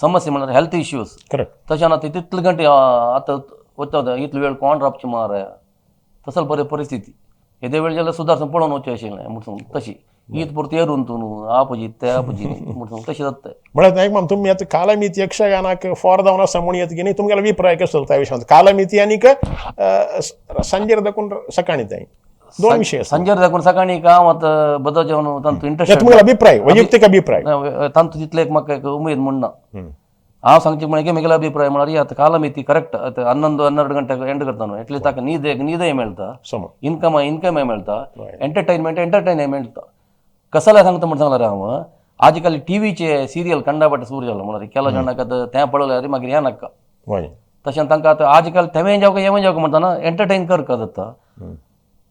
Speaker 2: समस्या म्हळ्यार हेल्थ इश्यूज. तशें ना तितले घंटे आतां वता इतलो वेळ कोण रावचे मार तसल बरी परिस्थिती येदे वेळ जाल्यार सुदारसून पळोवन वचचें आशिल्लें म्हूण तशी ईद पुरती येरून तूं आपोजी ते आपोजी म्हूण तशें जाता.
Speaker 1: म्हळ्यार नायक माम तुमी आतां कालमिती यक्षगानाक फोर जावन आसा म्हूण येता की न्ही तुमगेलो अभिप्राय कसो त्या विशयांत कालमिती आनीक सांजेर दाखून सकाळी तें दोन विशय.
Speaker 2: सांजेर दाखून सकाळी हांव आतां बदल जेवन तांतू इंट्रस्ट
Speaker 1: तुमगेलो अभिप्राय वैयक्तीक अभिप्राय
Speaker 2: तांतू तितले एक म्हाका एक उमेद म्हूण ना. हांव सांगचें म्हळ्यार म्हगेलो अभिप्राय म्हळ्यार आतां कालमिती करेक्ट आतां 11-12 गंटे एंड करता न्हू, एटलीस्ट ताका न्हीदय मेळटा,
Speaker 1: सम
Speaker 2: इनकम इनकमय मेळटा, एंटरटेनमेंट एंटरटेनय मेळटा. कसले सांगता म्हण सांगल्यार हांव आजकाल टीव्हीचे सिरियल कंडापट सुरू जाला म्हळ्यार केला जाणाक आतां तें पळयल्यार मागीर हें नाका. तशें तांकां आतां आजकाल तेंवें जावं हेंवें जावं म्हणटा एंटरटेन करका जाता.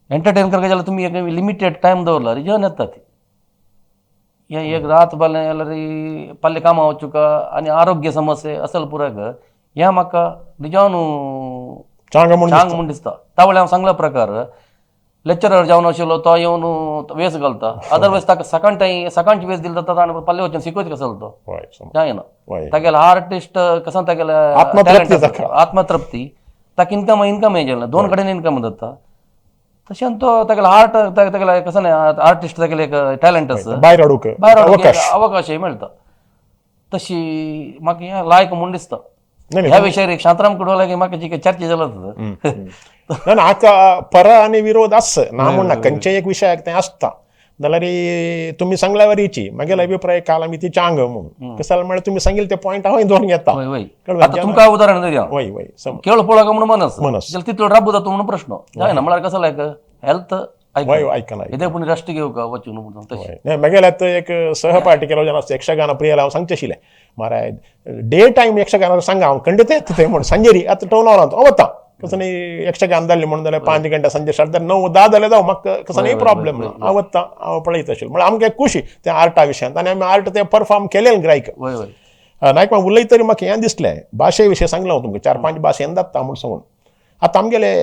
Speaker 2: एंटरटेन करका जाल्यार तुमी एक लिमिटेड टायम दवरला जेवन येता ती हें एक रात पालें जाल्यार पाल्ले कामां वचुका आनी आरोग्य समस्या असल पुराय हें म्हाका निजान
Speaker 1: चांग म्हूण
Speaker 2: चांग म्हूण दिसता. तावळी हांव सांगला प्रकार लेक्चरर जावन आशिल्लो तो येवन वेस घालता, अदरवायज ताका सकाळी सकाळची वेस दिली जाता आनी पाल्ले वचून शिकयत कसो तो जायना. तागेलो आर्टिस्ट कसो तागेले
Speaker 1: आत्मतृप्ती,
Speaker 2: आत्मतृप्ती ताका इनकम इनकम जालें, दोन कडेन इनकम जाता. तशें तो तागेलो आर्ट तागेले कसो न्ही आर्टिस्ट तागेले एक टॅलंट आसा
Speaker 1: भायर हाडूंक
Speaker 2: भायर अवकाशय मेळटा. तशी म्हाका हें लायक म्हूण दिसता. ह्या विशयार शांताराम कुडवला म्हाका जी चर्चा जाला.
Speaker 1: ना हाका परा आनी विरोध आस ना म्हूण ना, खंयच्याय एक विशयाक तें आसता. जाल्यार तुमी सांगल्या वरीची म्हगेलो अभिप्राय काल आमी ती चांग म्हूण कशें जाल्यार म्हळ्यार तुमी सांगिल्ले ते पॉयंट हांवें दवरून घेता.
Speaker 2: आतां तुमकां उदाहरण दिया,
Speaker 1: वय वय
Speaker 2: केळ पळोवंक म्हणून मनस
Speaker 1: मनस
Speaker 2: जाल्यार तितलो राबू जाता म्हणून प्रश्न जायना. म्हळ्यार कसो लायक हेल्थ
Speaker 1: वय आयकना
Speaker 2: येदे पूण रेस्ट घेवका वचून म्हणून तशें
Speaker 1: नाही म्हगेल्या एक सहपाठी केलो जेन्ना यक्षगान प्रियाला हांव सांगचें आशिल्लें माराय डे टायम यक्षगान सांगा हांव खंडीत येता थंय म्हूण सांजेरी आतां टोन हांव वता कसो न्ही यक्षगान जाल्लें म्हणून जाल्यार 5 घंटा सांजे साडे 9-10 जाल्यार जावं म्हाका कसो न्ही प्रॉब्लेम ना, हांव वता हांव पळयता आशिल्लें. म्हळ्यार आमकां एक खुशी त्या आर्टा विशयांत आनी आमी आर्ट तें परफॉर्म केलें ग्रायक. नायक म्हाका उलयत तरी म्हाका हें दिसलें भाशे विशय सांगलें हांव तुमकां 4-5 भाशेन जाता म्हूण सांगून. आतां आमगेले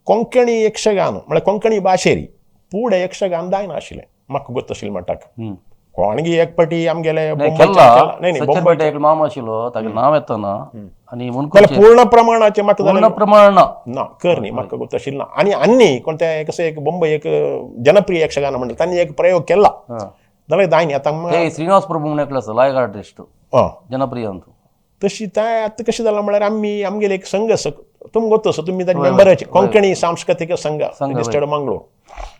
Speaker 1: कोंकणी यक्षगान म्हळ्यार कोंकणी भाशेरी पुढे यक्षगान जायना आशिल्लें म्हाका गोत आशिल्लें म्हणटा कोणगी एक पटी आमगेले
Speaker 2: मुंबय मामा आशिल्लो तागेलें नांव येतना आनी
Speaker 1: पूर्ण प्रमाणाचें म्हाका
Speaker 2: पूर्ण प्रमाण ना
Speaker 1: ना कर न्ही म्हाका गोत आशिल्लें ना. आनी आनी कोण तें कशें एक मुंबय एक जनप्रिय यक्षगान म्हणटा तांणी एक प्रयोग केला जाल्यार जायनी. आतां
Speaker 2: श्रीनिवास प्रभू म्हणून एकलो आसा लायक आर्टिस्ट जनप्रिय
Speaker 1: तशी तें आतां कशें जालां म्हळ्यार आमी आमगेले एक संघ आसा तुमकां गोत आसा तुमी ताजे मेंबराचे कोंकणी सांस्कृतीक संघ रजिस्टर्ड मंगळूर.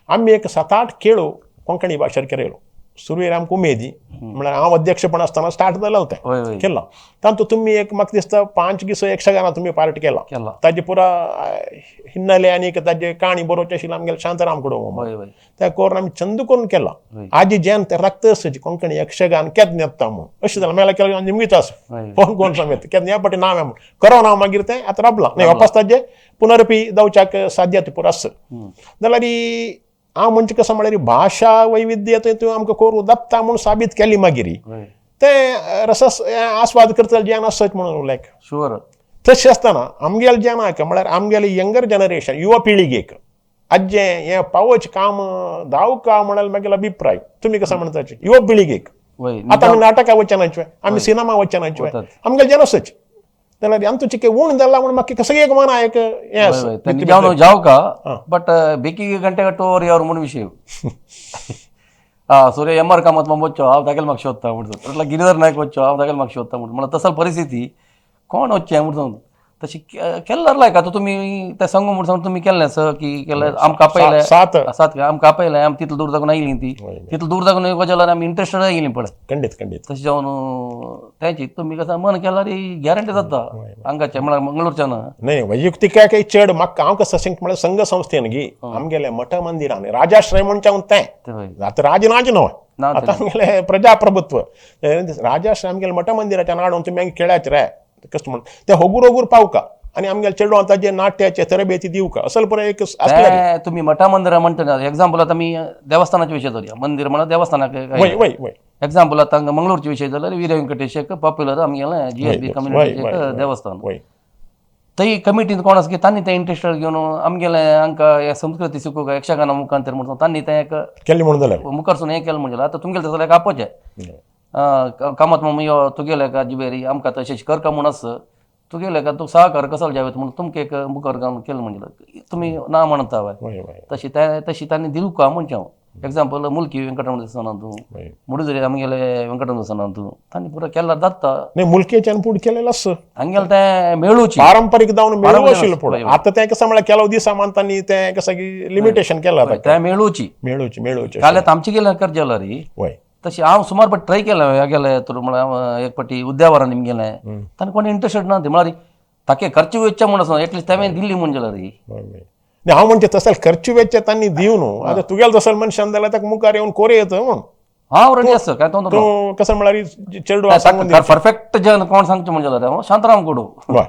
Speaker 1: आमी एक 7-8 खेळो कोंकणी भाशेर केलो सुरवेर आमकां उमेदी म्हळ्यार हांव अध्यक्षपण आसतना स्टार्ट जालें तें केलां. तातूंत तुमी एक म्हाका दिसता 5 दीस यक्षगाना तुमी पार्ट केला ताजे पुरा हिन्नले आनी ताजे काणी बरोवचे आशिल्लें आमगेले शांताराम कडो त्या करून आमी छंद करून केला. आजी जेन ते रक्त आसची कोंकणी यक्षगान केन्ना येता म्हूण अशें जालें मेळ्ळ्यार केलें निमगीच आसा फोन कोण समेत केन्ना ह्या पटी नांव म्हूण करो नांव मागीर तें आतां राबलां न्ही वापस ताजें पुनरपी जावच्याक साध्य पुरो आसा. जाल्यार हांव म्हणजे कसो म्हळ्यार भाशा वैविध्य तूं आमकां करूं दत्ता म्हूण साबीत केली मागीर तें रस आस्वाद करतले जेन आसत म्हणून उल्लेख
Speaker 2: शुअर.
Speaker 1: तशें आसतना आमगेले जेनाक म्हळ्यार आमगेले यंगर जनरेशन युवा पिळगेक आज्जें हें पावोच काम धांवका म्हळ्यार मागीर अभिप्राय तुमी कसो म्हणटाचे युवा पिळगेक. आतां आमी नाटकां वचनाचे आमी सिनेमा वचनाचे आमगेले जेन आसच जाल्यार आमचो चिके ऊण जाला म्हूण म्हाका कसं एक मना एक हें आसा
Speaker 2: जाव का बट बेकी गंटे टोर यार म्हूण विशय हा सूर्य एम आर कामत मग वच्चो हांव तागेले म्हाका शोधता म्हणून गिरिधर नायक वच्चो हांव तागेले म्हाका शोधता म्हणून म्हणल्यार तसल परिस्थिती कोण वचचें म्हणून सांगून तशी केल्ल्यार लायक आतां तुमी तें सांगू म्हूण सांगून तुमी केल्लें सर की केल्लें आमकां आपयलें
Speaker 1: सात
Speaker 2: सात आमकां आपयलें आमी तितलो दूर जागून आयलीं ती तितलो दूर जागून येवपाचें जाल्यार आमी इंट्रस्टेड आयलीं पळय
Speaker 1: खंडीत खंडीत.
Speaker 2: तशें जावन तेंची तुमी कसं मन केल्यार गॅरंटी जाता हांगाचें म्हळ्यार मंगळूरच्यान
Speaker 1: न्ही वैयक्तीक काय चड म्हाका हांव कसो अशें म्हळ्यार संघ संस्थेन गी आमगेले मठ मंदिरान राजाश्रय म्हणचे हांव तें आतां राजनाच न्हय आतां आमगेलें प्रजाप्रभुत्व राजाश्रय आमगेले मठ मंदिराच्यान हाडून तुमी आमगे खेळाचे रे कशें म्हण ते होगूर होगूर पावका आनी आमगेले चेडवां ताजे नाट्याचे तरबेती दिवका असल पुराय एक
Speaker 2: आसलें. तुमी मठा मंदिरां म्हणटा एग्जाम्पल आतां आमी देवस्थानाचे विशय धरया मंदीर म्हणल्यार देवस्थानाक
Speaker 1: वय वय वय
Speaker 2: एग्जाम्पल आतां मंगळूरचे विशय जाल्यार वीर व्यंकटेश एक पॉप्युलर आमगेलें जीएसबी कम्युनिटीचें एक देवस्थान थंय कमिटीन कोण आसा की तांणी तें इंट्रस्टेड घेवन आमगेलें हांकां हे संस्कृती शिकोवंक यक्षगाना मुखांतर म्हणून तांणी तें एक
Speaker 1: केल्लें म्हणून जाल्यार
Speaker 2: मुखारसून हें केलें म्हणजे आतां तुमगेलें जाल्यार एक आपोवचें कामत मामा यो तुगेले का जिबेरी आमकां तशें करका म्हूण आसा तुगेले का तूं सहकार कसो जावेत म्हणून तुमकां एक मुखार घालून केलें म्हणजे तुमी ना म्हणटा हय तशी तशी तांणी दिवका म्हणचें हांव एग्जाम्पल मुल्की वेंकटरमण देवस्थानांत मुडुजरी आमगेले वेंकटरमण देवस्थानांत तांणी पुरो केल्यार जाता
Speaker 1: न्ही मुलकेच्यान पूण केलेलें आसा
Speaker 2: हांगेलें तें मेळूची
Speaker 1: पारंपरीक जावन मेळू आशिल्लें पूण आतां तें कसं म्हळ्यार केलो दिसा मानतानी तें कसं की लिमिटेशन केलां
Speaker 2: तें मेळूची
Speaker 1: मेळूची मेळूची
Speaker 2: काल आमचे गेल्यार करचें जाल्यार
Speaker 1: वय
Speaker 2: तशी हांव सुमार फावट ट्राय केलें हें गेलें तर म्हळ्यार हांव एक फावटी उद्यावरान गेलें ताणें कोण इंट्रस्टेड ना ती म्हळ्यार ताके खर्च वेचचे म्हूण आसा एटलिस्ट तेवें दिल्ली म्हूण जाल्यार
Speaker 1: हय, हय. न्ही, हांव म्हणचे तसले खर्च वेचे तांणी दिवन आतां तुगेले तसले मनशान जाल्यार ताका मुखार येवन कोरे येता म्हूण.
Speaker 2: हांव रेडी आसा काय तोंड
Speaker 1: तूं कसं म्हळ्यार चेडू आसा म्हूण.
Speaker 2: परफेक्ट जन कोण सांगचें म्हणजे जाल्यार हांव शांताराम कुडू.
Speaker 1: हय.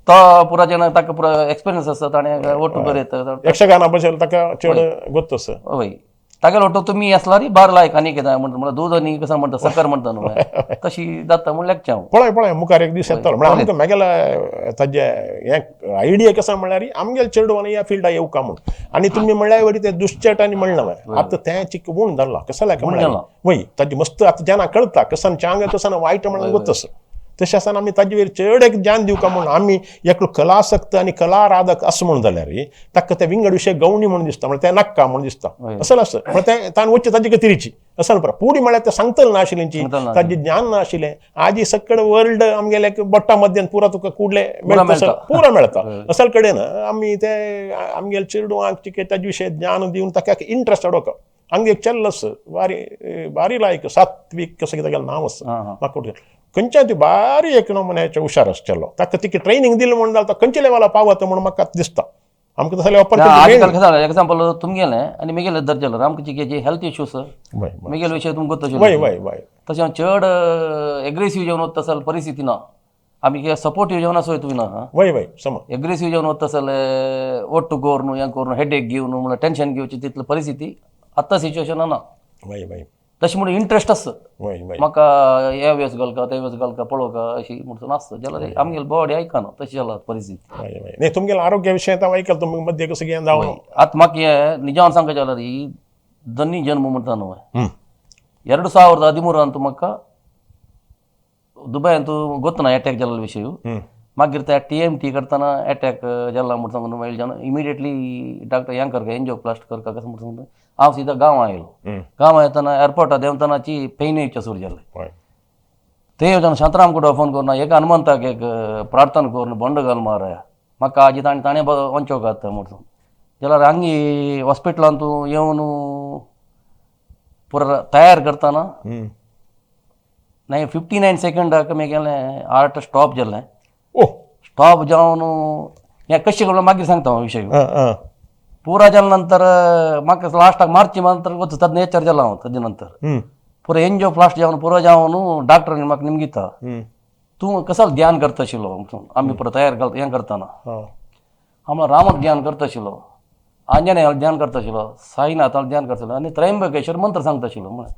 Speaker 2: तो पुरा जन ताका पुरा एक्सपिरियन्स आसा, ताणें ओटू बरयता.
Speaker 1: यक्षगाना बशेल ताका चड गोत्त आसा.
Speaker 2: हय, तागेलो ओटो तुमी आसल्यार बार लायक आनी कितें म्हणटा, म्हळ्यार दूद आनी कसं म्हणटा सकर म्हणटा न्हू, तशी जाता म्हूण लेखचें हांव.
Speaker 1: पळय पळय मुखार एक दीस येतलो म्हळ्यार आमकां म्हागेल्या ताजे हें आयडिया कसो म्हळ्यार आमगेले चेडवान ह्या फिल्डा येवका म्हूण. आनी तुमी म्हणल्या वरी ते दुश्चट आनी म्हणलें आतां तें चिक उण धरलां कसं म्हळ्यार वय ताजी मस्त आतां जेन्ना कळटा कसन चांग कसन वायट म्हणून गोत्त आसा. तशें आसतना आमी ताजे वयर चड एक ज्ञान दिवका म्हूण आमी एकलो कलासक्त आनी कलाराधक असो म्हूण जाल्यार ताका ते विंगड विशय गवणी म्हूण दिसता, म्हळ्यार तें नाक्का म्हूण दिसता असल आसता. म्हळ्यार तें ताणें वचचें ताजे खातीरची असल पळय पुडी म्हळ्यार तें सांगतलें ना आशिल्लेंची ताजें ज्ञान ना आशिल्लें. आजी सकड वर्ल्ड आमगेले बोट्टा मध्यान पुरा तुका कुडले मेळटा, पुरा मेळटा असल कडेन आमी ते आमगेले चेडवांक चिके ताजे विशय ज्ञान दिवन ताका इंट्रस्ट हाडोवका. हांगा एक चेल्लो आसा बारी बारी लायक सात्वीक कसो कितें तागेलें नांव आसा म्हाका खंयच्या ती बारी एक नमुन्याचे हुशार आसचेलो ताका तिका ट्रेनींग दिलें म्हूण जाल्यार तो खंयच्या लेवला पावता म्हूण म्हाका दिसता. आमकां तसले
Speaker 2: ऑपॉर्चुनिटी एग्जाम्पल तुमगेलें आनी म्हगेलें दर जाल्यार आमकां जे हेल्थ इश्यूज म्हगेले विशय तुमकां गोत्त.
Speaker 1: वय वय वय
Speaker 2: तशें हांव चड एग्रेसीव जेवन वता तसले परिस्थिती ना, आमी कितें सपोर्टीव जेवन आसोय तुमी ना.
Speaker 1: वय वय सम
Speaker 2: एग्रेसीव जेवन वता तसले ओट्टू करून हें करून हेडेक घेवन म्हणल्यार टेंशन घेवची तितली परिस्थिती आतां सिच्युएशना ना.
Speaker 1: वय वय
Speaker 2: तशें म्हणून इंट्रस्ट आसता म्हाका हे वेस घालका ते वेस घालका पळोवका अशी म्हणून आसता जाल्यार आमगेली बॉडी आयकना तशी जाला परिस्थिती.
Speaker 1: न्ही तुमगेले आरोग्य विशय हांव आयकला तुमी मध्य कसं घेवन जावन
Speaker 2: आतां म्हाका हें निजान सांगता जाल्यार ही धन्नी जन्म म्हणटा न्हू 2013 अंतू म्हाका दुबय अंतू गोतना एटॅक जाल्लो विशय. मागीर ते TMT करतना एटॅक जाला म्हूण सांगून मेळ्ळें जावन इमिडिएटली डॉक्टर हें करका एन्जियोप्लास्ट करका कशें म्हूण सांगून हांव सिधा गांवां आयलो. गांवां येतना एअरपोर्टार देंवतनाची पेन येवचें सुरू जालें. ते वचून शांताराम कुडो फोन करून एक हनुमंताक एक प्रार्थना करून बंड घाल माराया म्हाका आजी ताणें ताणें वंचो घाता म्हूण सांगून जाल्यार हांगी हॉस्पिटलांत तूं येवन पुरा तयार करतना 59 सेकंडाक म्हगेलें हार्ट स्टॉप जालें. स्टॉप जावन हें कशें करून मागीर सांगता हांव विशय. पुरा जाल्या नंतर म्हाका लास्टाक मार्ची नंतर वता तेन्ना एचआर जाला हांव ताजे नंतर पुरा एन्जियोप्लास्ट जावन पुरो जावन डॉक्टरान म्हाका निमगिता तूं कसो ध्यान करता आशिल्लो आमी पुरो तयार हें करतना. हांव रामाक ध्यान करता आशिल्लो, आंजनेयाक ध्यान करता आशिल्लो, साईनाथाक ध्यान करता आशिल्लो आनी त्र्यंबकेश्वर मंत्र सांगता आशिल्लो. म्हळें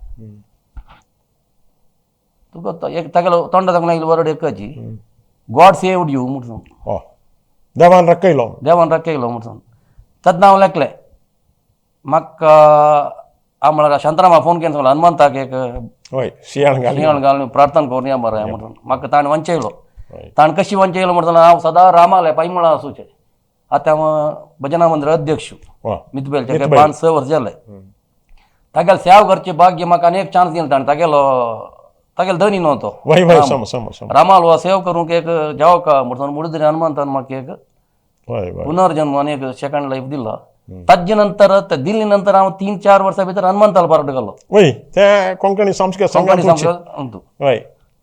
Speaker 2: तुका एक तागेलो तोंडा सांगून आयलो वर्ड एकची गॉड सेव्ड you म्हूण सांग.
Speaker 1: देवान रखयलो,
Speaker 2: देवान रखयलो म्हूण सांग. तेन्ना हांव लेखलें म्हाका हांव म्हळ्यार शांतारामा फोन केन्न सांगलो हनुमंताक एक
Speaker 1: शियाळ
Speaker 2: घालून प्रार्थना करून या बरें म्हणून म्हाका ताणें वंचयलो. ताणें कशी वंचयलो म्हणून हांव सदां रामाले पांयमुळां आसूचें. आतां हांव भजना मंदिर अध्यक्ष मितबेल 5-6 वर्स जालें. तागेले सेवा करचें भाग्य म्हाका आनी एक चान्स दिलो ताणें. तागेलो तागेलो धनी न्हू तो रामालो सेवा करूंक एक जावका म्हणून मुडुदरी हनुमंतान म्हाका एक पुनर्जन्म आनी एक सेकंड लायफ दिला. ताजे नंतर दिल्ली नंतर हांव 3-4 वर्सां भितर हनुमंताल पार्ट घालो.
Speaker 1: कोंकणी संस्कृत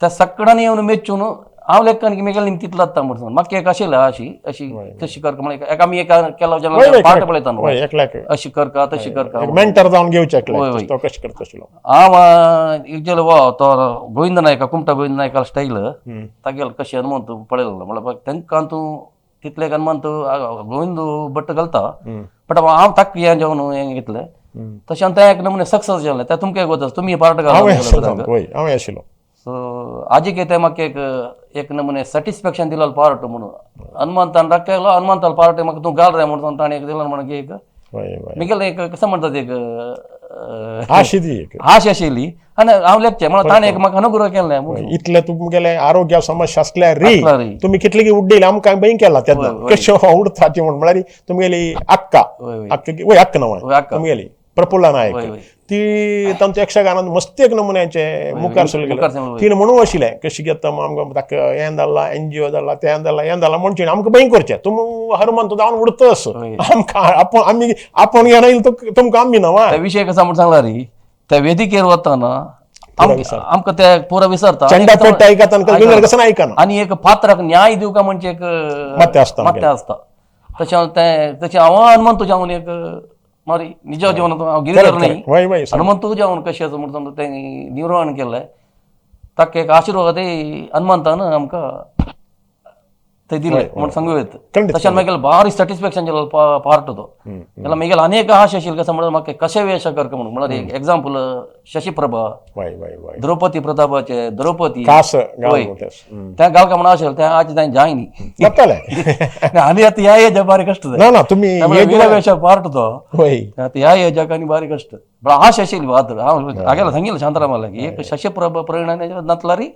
Speaker 2: त्या सगळ्यांनी येवन मेचून हांव लेखन की म्हगेलें निमतीतलो जाता म्हणून म्हाका एक आशिल्लें अशी अशी तशी करका म्हळ्यार एका आमी एका केला जाल्यार पार्ट पळयता न्हू अशी करका तशी करका
Speaker 1: मेंटर जावन घेवचें कशें करता आशिल्लो.
Speaker 2: हांव एक हो तो गोविंद नायका कुमटा गोविंद नायका स्टायल तागेलो कशें हनुमंत पळयलो म्हळ्यार तांकां तूं तितले हनुमंत गोविंद भट्ट घालता बट हांव ताका हें जेवन हें घेतलें तशें तें एक नमुने सक्सेस जालें. तें तुमकां एक वता तुमी पार्ट
Speaker 1: घाल आशिल्लो.
Speaker 2: सो आजी कितें म्हाका एक एक नमुने सॅटिस्फॅक्शन दिलो पार्ट म्हणून हनुमंतान दाखयलो हनुमंताल पार्ट म्हाका तूं घाल रे म्हणून ताणें एक दिलो म्हणून एक म्हगेलें एक कसं म्हणटात एक आश आशिल्ली आनी हांव लेखचें म्हणल्यार ताणें एक म्हाका अनुग्रह केलें.
Speaker 1: इतलें तुमगेलें आरोग्य समस्या आसल्यार री तुमी कितली उड्डील आमकां भंय केला तेन्ना कशें उडताची म्हूण म्हळ्यार तुमगेली अक्का वय अक्का न्हय तुमगेली प्रफुल्ला नायक ती तांच्या यक्षगानान मस्त एक नमुन्याचे मुखार सरले. तिणें म्हणून आशिल्लें कशी घेता आमकां ताका हें जालां एनजीओ जालां तें जालां हें जालां म्हणचे आमकां भंय करचें तुमी हनुमंत जावन उडतस आमकां आपूण आमी आपूण घेना तुमकां आमी न्हय.
Speaker 2: विशय कसा म्हूण सांगला रे त्या वेदिकेर वतना आमकां ते पुरा विसरता.
Speaker 1: चंडा पेट्टा आयकता आनी विंगड कसं आयकना.
Speaker 2: आनी एक पात्राक न्याय दिवका म्हणजे एक
Speaker 1: मत्ते आसता.
Speaker 2: मत्ते आसता. तशें हांव तें तशें हांव हनुमंतू जावन एक मारी निज जीवनांत हांव गिरिधर न्ही,
Speaker 1: वय वय
Speaker 2: हनुमंतू जावन कशें आसा म्हणून तें निर्वहण केलें. ताका एक आशिर्वाद हनुमंतान आमकां ते दिले म्हूण सांगू येता. तशें मागीर भारी सॅटिस्फॅक्शन जालें पार्ट तो. जाल्यार मागीर अनेक आशा आशिल्ली कसं म्हणल्यार म्हाका कशें वेश करता म्हणून, म्हणल्यार एक्झाम्पल शशिप्रभा,
Speaker 1: वय वय वय
Speaker 2: द्रौपदी प्रतापाचे द्रौपदी
Speaker 1: कास
Speaker 2: वय. त्या गांवका म्हणून आशिल्लें तें आज तें जायनी
Speaker 1: जातालें.
Speaker 2: आनी आतां ह्या एजा बारी कश्ट जाय.
Speaker 1: ना ना तुमी
Speaker 2: वीरवेश पार्ट तो
Speaker 1: वय
Speaker 2: आतां ह्या एजाक आनी बारी कश्ट. पण आशा आशिल्ली मात्र हांव हागेला सांगिल्लें शांतारामाक एक शशिप्रभा प्रवीणान नातलारी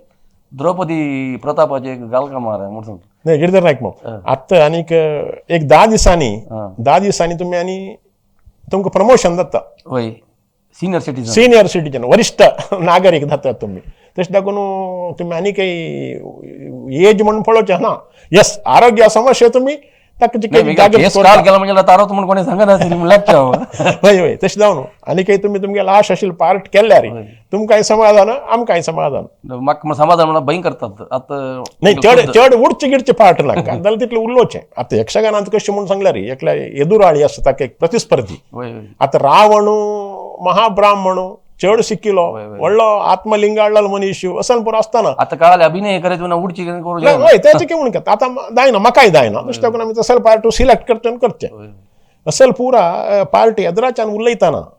Speaker 2: द्रौपदी प्रतापाचे एक गालका मार म्हणून सांगता.
Speaker 1: नाही गिरधर नायक मग आतां आनीक एक 10 दिसांनी 10 दिसांनी तुमी आनी तुमकां प्रमोशन जाता.
Speaker 2: वय, सिनियर सिटीजन.
Speaker 1: सिनियर सिटीजन, वरिश्ठ नागरीक जातात तुमी. तशें दाखोवन तुमी आनी काही एज म्हणून पळोवचें ना. येस, आरोग्य समस्या तुमी ताका
Speaker 2: केस केला म्हणजे तारोत म्हणून कोणी सांगनाशिल्लें म्हणल्यार हांव.
Speaker 1: हय हय, तशें जावन आनी काही तुमी तुमगेले आश आशिल्ले पार्ट केल्यार तुमकांय समाधान, आमकांय समाधान.
Speaker 2: म्हाका समाधान म्हणून भंय करतात आतां.
Speaker 1: नाही, चड चड उडचे गिडचे पार्ट नाका जाल्यार तितलें उलोवचें. आतां यक्षगानांत कशें म्हूण सांगल्यार एकल्या एदुराळी आसता ताका एक प्रतिस्पर्धी. आतां रावण महाब्राह्मण चड शिकिलो व्हडलो आत्मलिंगाडलो मनीस असो पुरो आसतना
Speaker 2: आतां कळालें अभिनय करायचो ना उडची करूं.
Speaker 1: हय, तेचें कितें म्हणटा आतां जायना, म्हाकाय जायना. तशें ताका आमी तसल पार्ट सिलेक्ट करचें आनी करचें. असल पुरा पार्टी एदराच्यान उलयतना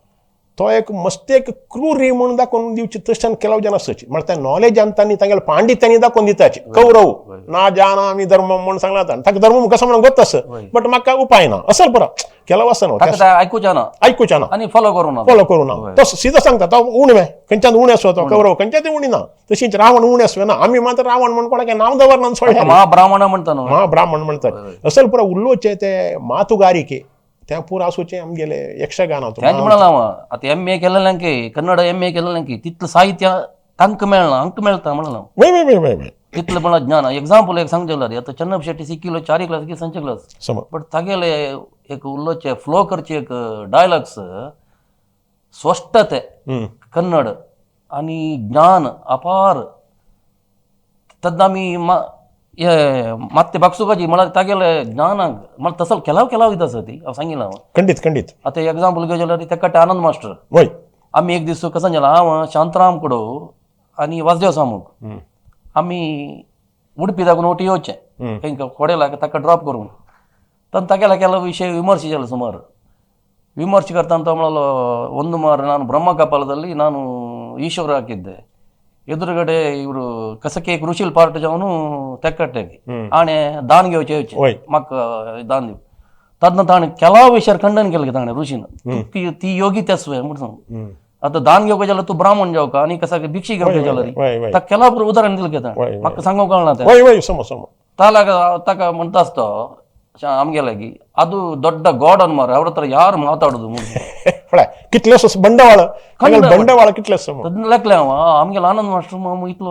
Speaker 1: तो एक मस्त एक क्रुरी म्हूण दाखोवन दिवची तशें केलाव जाण आसची. म्हळ्यार त्या नॉलेजान तांणी तांगेल्या पांडित्यांनी दाखोवन दिताची. कौरव ना जाणा आमी धर्म म्हूण सांगला ताका धर्म कसो म्हणून गोत आस, बट म्हाका उपाय ना असल पुरा केलाव आसा न्हू.
Speaker 2: आयकुचें ना,
Speaker 1: आयकुचें ना
Speaker 2: आनी फॉलो करूं ना,
Speaker 1: फॉलो करूं ना. तो सिधो सांगता तो उणें खंयच्यान उणें आसो तो कौरव खंयच्यान उणी ना. तशीच रावण उणें आसवे ना. आमी मात्र रावण म्हूण कोणाक नांव दवरना सोडलें.
Speaker 2: महाब्राह्मण म्हणटा न्हू,
Speaker 1: महाब्राह्मण म्हणटात. असल पुरा उलोवचें ते मातुगारिके त्या पुरा आसूचे आमगेले यक्षगानांत.
Speaker 2: तेंच म्हणलां हांव आतां एम ए केलेल्यांक, कन्नड एम ए केलेल्यांक तितलें साहित्य तांकां मेळना, हांकां मेळटा म्हणलां.
Speaker 1: वय वय वय वय वय
Speaker 2: तितलें म्हणल्यार ज्ञान. एग्जाम्पल एक सांगचें जाल्यार आतां चन्नब शेट्टी सिक्किलो 4 क्लास की संचे क्लास, बट तागेले एक उलोवचे फ्लो करचे एक डायलॉग्स स्पश्टते कन्नड आनी ज्ञान अपार. तेन्ना आमी हे मात्ते बागसुकाची म्हळ्यार तागेले ज्ञानाक म्हळ्यार तसो केलाव केलाव दिता आसा ती हांव सांगिल्लें हांव.
Speaker 1: खंडीत खंडीत.
Speaker 2: आतां एग्जाम्पल घेवचें जाल्यार तेकाटे आनंद मास्टर.
Speaker 1: वय,
Speaker 2: आमी एक दीस कसो जालें, हांव शांतराम कडो आनी वासदेव सामूक आमी उडपी दाखोवन ओटी येवचें खंय खोडेलाक ताका ड्रॉप करून. तर तागेल्या केलो विशय विमर्श जालो सुमार. ವಿಮರ್ಶೆ ಅಂತ म्हणलो ಒಂದು ಮಾರ ನಾನು ಬ್ರಹ್ಮ ಕಪಾಲದಲ್ಲಿ ನಾನು ಈಶ್ವರ ಹಾಕಿದ್ದೆ, ಎದುರುಗಡೆ ಇವರು ಕಸಕ್ಕೆ ಕೃಷಿಲ್ ಪಾರ್ಟ್ ಜವನು ತೆಕ್ಕಟ್ಟೆಗೆ ಆಣೆ ದಾನ್ಗೆ ಯೋಚೆ ಮಕ್ಕ ದಾನ್ ತದ್ನ ತಾಣೆ ಕೆಲವು ವಿಷಯ ಖಂಡನ್ ಕೆಳಗೆ ತಾಣೆ ಋಷಿನ ती योगी त्यासवे म्हणून आता दान घेवका जाल्यार तूं ब्राह्मण जावका आनी कसा भिक्षी घेवका जाल्यार ताका केला उदाहरण दिलें घेता म्हाका सांगूंक कळना तें. तालाಗ ತಾಕ म्हणटा आसतो आमगेले की ಅದು ದೊಡ್ಡ ಗಾಡ್ ಅನ್ಮಾರ ಅವ್ರ ಹತ್ರ ಯಾರು ಮಾತಾಡುದು
Speaker 1: कितलेसो ಬಂಡವಾಳ ಬಂಡವಾಳ कितलेसो
Speaker 2: ಲೆಕ್ಕಲೆ ಅವ ಆಮ್ಗೆಲ್ಲ ಆನಂದ್ ಮಾಸ್ಟರ್ ಮಾಮ ಇತ್ಲು